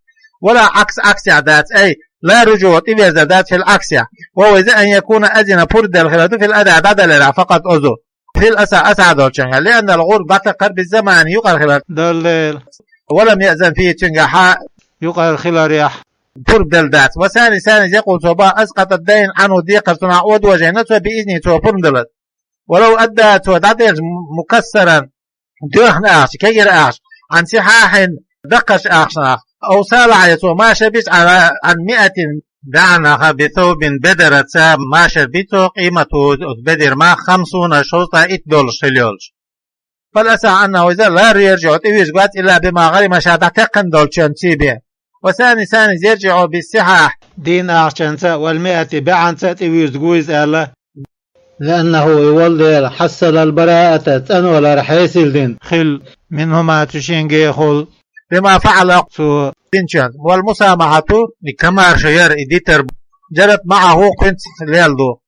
ولا عكس, Ӏаксехь дац, أي لا رجوع, тӀеверзар дац, في العكس, وهو إذا أن يكون أذن, пурба делла хилар ду, في الأداء, дӀадаларехь, فقد أذن, في الأصح, асахь долчуьнгахь. لأن الغرم, дӀатакхар, بالضمان, юкъара хилар делла дела, ولم يأذن فيه, цуьнгахь, юкъара хиларехь, пурба делла дац. والثاني, саниза, يقول, цо боху, أسقط الدين عنه, декхар цунах Ӏодожийна цо, بإذنه, цо пурба даларца. ولو أدى, цо дӀаделча, مكسرا, доьхна ахча, кегира ахча, عن صحاح, даккхарчу ахчанах, أو صالح, я цо машар бича, على, عن مائة, бӀеннах, بثوب, бедарца машар би цо, قيمته, оцу бедаран мах, خمسون شرطة, итт долларш хилла йолуш. فالأصح أنه إذا لا يرجع, тӀевуьйрзиг вац, إلا بما غرم, ша дӀатекхна долчунна цӀий бен. والثاني, саниза, يرجع بالصحاح, дийнахь ахчанца, والمائة, бӀеннца тӀевуьйрзиг ву иза аьлла. لأنه, и волу дела, حصل البراءة, цӀанвалар хьесил дина хилла, منهما, цу шингехула, بما فعل, цо динчунна. والمسامحة, и комаьрша яр, и дитар, جرت معه, кхуьнца лелла ду.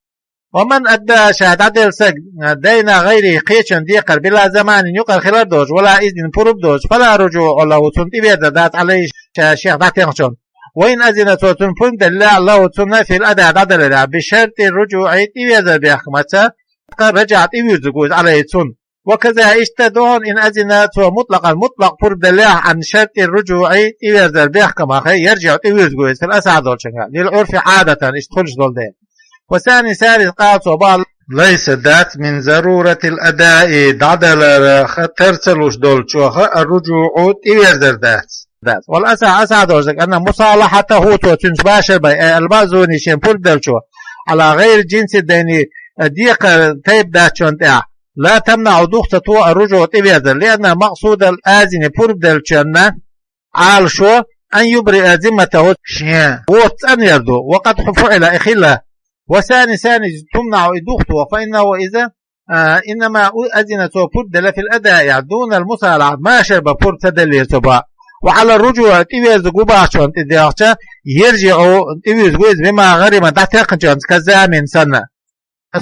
ومن أدى, ша дӀаделла стаг, دين غيره, кхечун декхар, بلا ضمان, юкъара хилар доцуш, ولا إذن, пурба доцуш, فلا رجوع له, цунна тӀеверзар дац, عليه, ша шех дӀатехначунна. وإن أذن, цо цунна пурба деллехь, له, цунна, في الأداء, дӀадаларехь, بشرط الرجوع, тӀеверзар бехкамца, رجع, тӀевуьйрзиг ву иза, عليه, цунна. وكذا, иштта ду хьуна, إن أذن, цо مطلقا, мутлакъ пурба деллехь, عن شرط الرجوع, тӀеверзар бехкамах, يرجع, тӀевуьйрзиг ву иза, في الأصح, долчуьнгахь, للعرف, عادة, иштта хуьлуш долу дела. والثاني, саниза, قال, цо боху, ليس, дац, من ضرورة الأداء, дӀадаларх тар ца луш долчух, الرجوع, тӀеверзар дац. Дац. والأصح, асахь долуш дерг, أن مصالحته, цо цуьнца машар бай, أي المأذون, шена пурба деллачо, على غير جنس الدين, декхар тайпа даьччунна тӀехь, لا تمنع, дух ца туху, الرجوع, тӀеверзар, لأن مقصود الآذن, пурба деллачунна Ӏалашо, أن يبرئ ذمته, шен воцу цӀанъяр ду, وقد فعل, и хилла. والثاني, саниза, تمنع, и дух туху, فإنه إذا, а, إنما أذن, цо пурба делла, في الأداء, دون المصالحة, машар бан пурба ца деллера цо боху. وعلى الرجوع, тӀеверзиг ву бахчунна тӀе дегӀча, يرجع, тӀевуьйрзиг ву иза, بما غرم, дӀатехначунца, كالضامن, санна.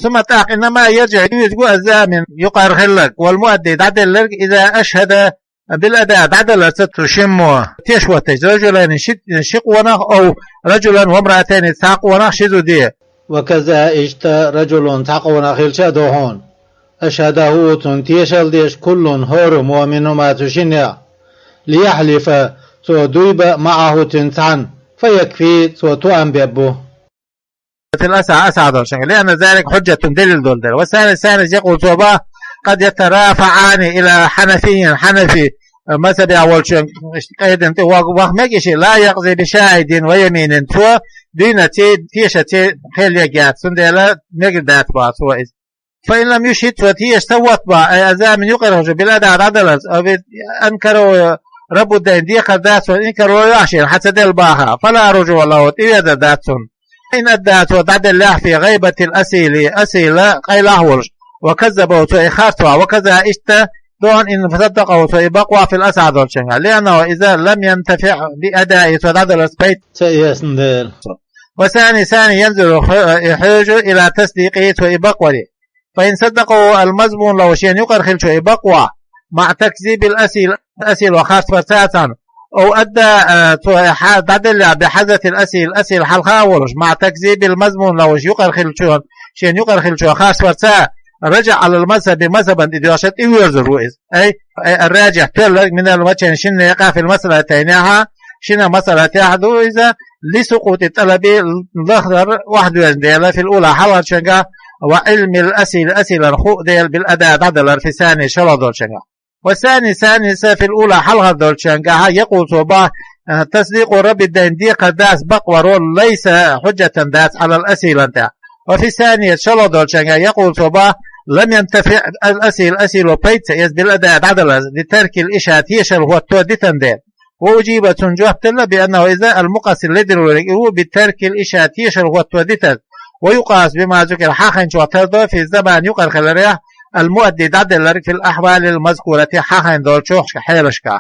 ثم, тӀаккха, إنما يرجع, тӀевуьйрзиг ву الضامن, юкъара хилларг, والمؤدي, дӀаделларг, إذا أشهد بالأداء, дӀадаларца цу шиммо теш ватташ, رجلين, ши, ши къонах, أو رجلا وامرأتين, цхьа къонах, ши зуда. وكذا, иштта, رجل, цхьа къонах хилча а ду хьуна. أشهده, цунна тешалла деш, كل, хӀораммо, منهما, цу шиннех. ليحلف, цо дуй бан, معه, цуьнца цхьаьна. فيكفي, цо тоам беш бу. في الأصح, асахь долчуьнгахь, لأن ذلك حجة, далил долу дела. والثاني, саниза, يقول, цо боху, قد يترافعان إلى حنفي, хьанафи мазхабехь волчуьнга къайдина тӀе ваха мегий ши, لا يقضي بشاهد ويمين, цо дуьйна ци, теша ци хел ягъяц, цундела мегар дац боху цо иза. فإن لم يشهد, цо теша ца вотта боху, أي الضامن, юкъара хиллачо, بالأداء, дӀадаларца, أو أنكره رب الدين, декхар дац цунна, инкар ло йо ахь шена, хьан ца делла боху, فلا رجوع له, тӀеверзар дац цунна. إن أدى, цо дӀаделлехь, في غيبة الأصيل, асила къайлахь а волуш, وكذبه, цо и харцвахь, وكذا, иштта ду хьуна, إن صدقه, цо и бакъвахь, في الأصح, долчуьнгахь, لأنه إذا لم ينتفع بأدائه, цо дӀадаларца пайда ца эцна дела. والثاني, саниза, ينظر, хьо-, и хьоьжу, إلى تصديقه, цо и бакъваре. فإن صدقه المضمون له, шена юкъара хиллачо и бакъвахь, مع تكذيب الأصيل, асило харцварца цхьаьна, أو أدى, а, цо хьа-, дӀаделлехь, بحضرة الأصيل, асил хьалха а волуш, مع تكذيب المضمون له, юкъара хиллачо, шена юкъара хиллачо харцварца, رجع على المذهب, мазхабана тӀе доьгӀча, тӀевоьрзур ву иза. أي, أي الراجح, тоьлларг, من الوجهين, шиннекъа, في المسألتين, хьа, шина масъала тӀехь ду иза, لسقوط الطلب, лахар охьадоьжна дела, في الأولى, хьалхарчуьнгахь, وعلم الأسيل أسيل الخوء ديل بالأداء دعدلر في الثاني شلو دولشنغا. والثاني ثاني في الأولى حلغة دولشنغا يقول صوبا، آه، تصديق رب الدين ديق داس بقورو ليس حجة داس على الأسيل أنت. وفي الثانية شلو دولشنغا يقول صوبا، لم ينتفع الأسيل أسيل بيتس يس بالأداء دعدلر لترك الإشاء تيشل هو توديتن ديل. وأجيبت جوابت له بأنه إذا المقصر لدروريك هو بترك الإشاء تيشل هو توديتن. ويقاس بما ذكر حقن شو تردو في الزمان يقر خلريا المؤدي دعدلر في الأحوال المذكورة حقن دول شوخش حيلشكا.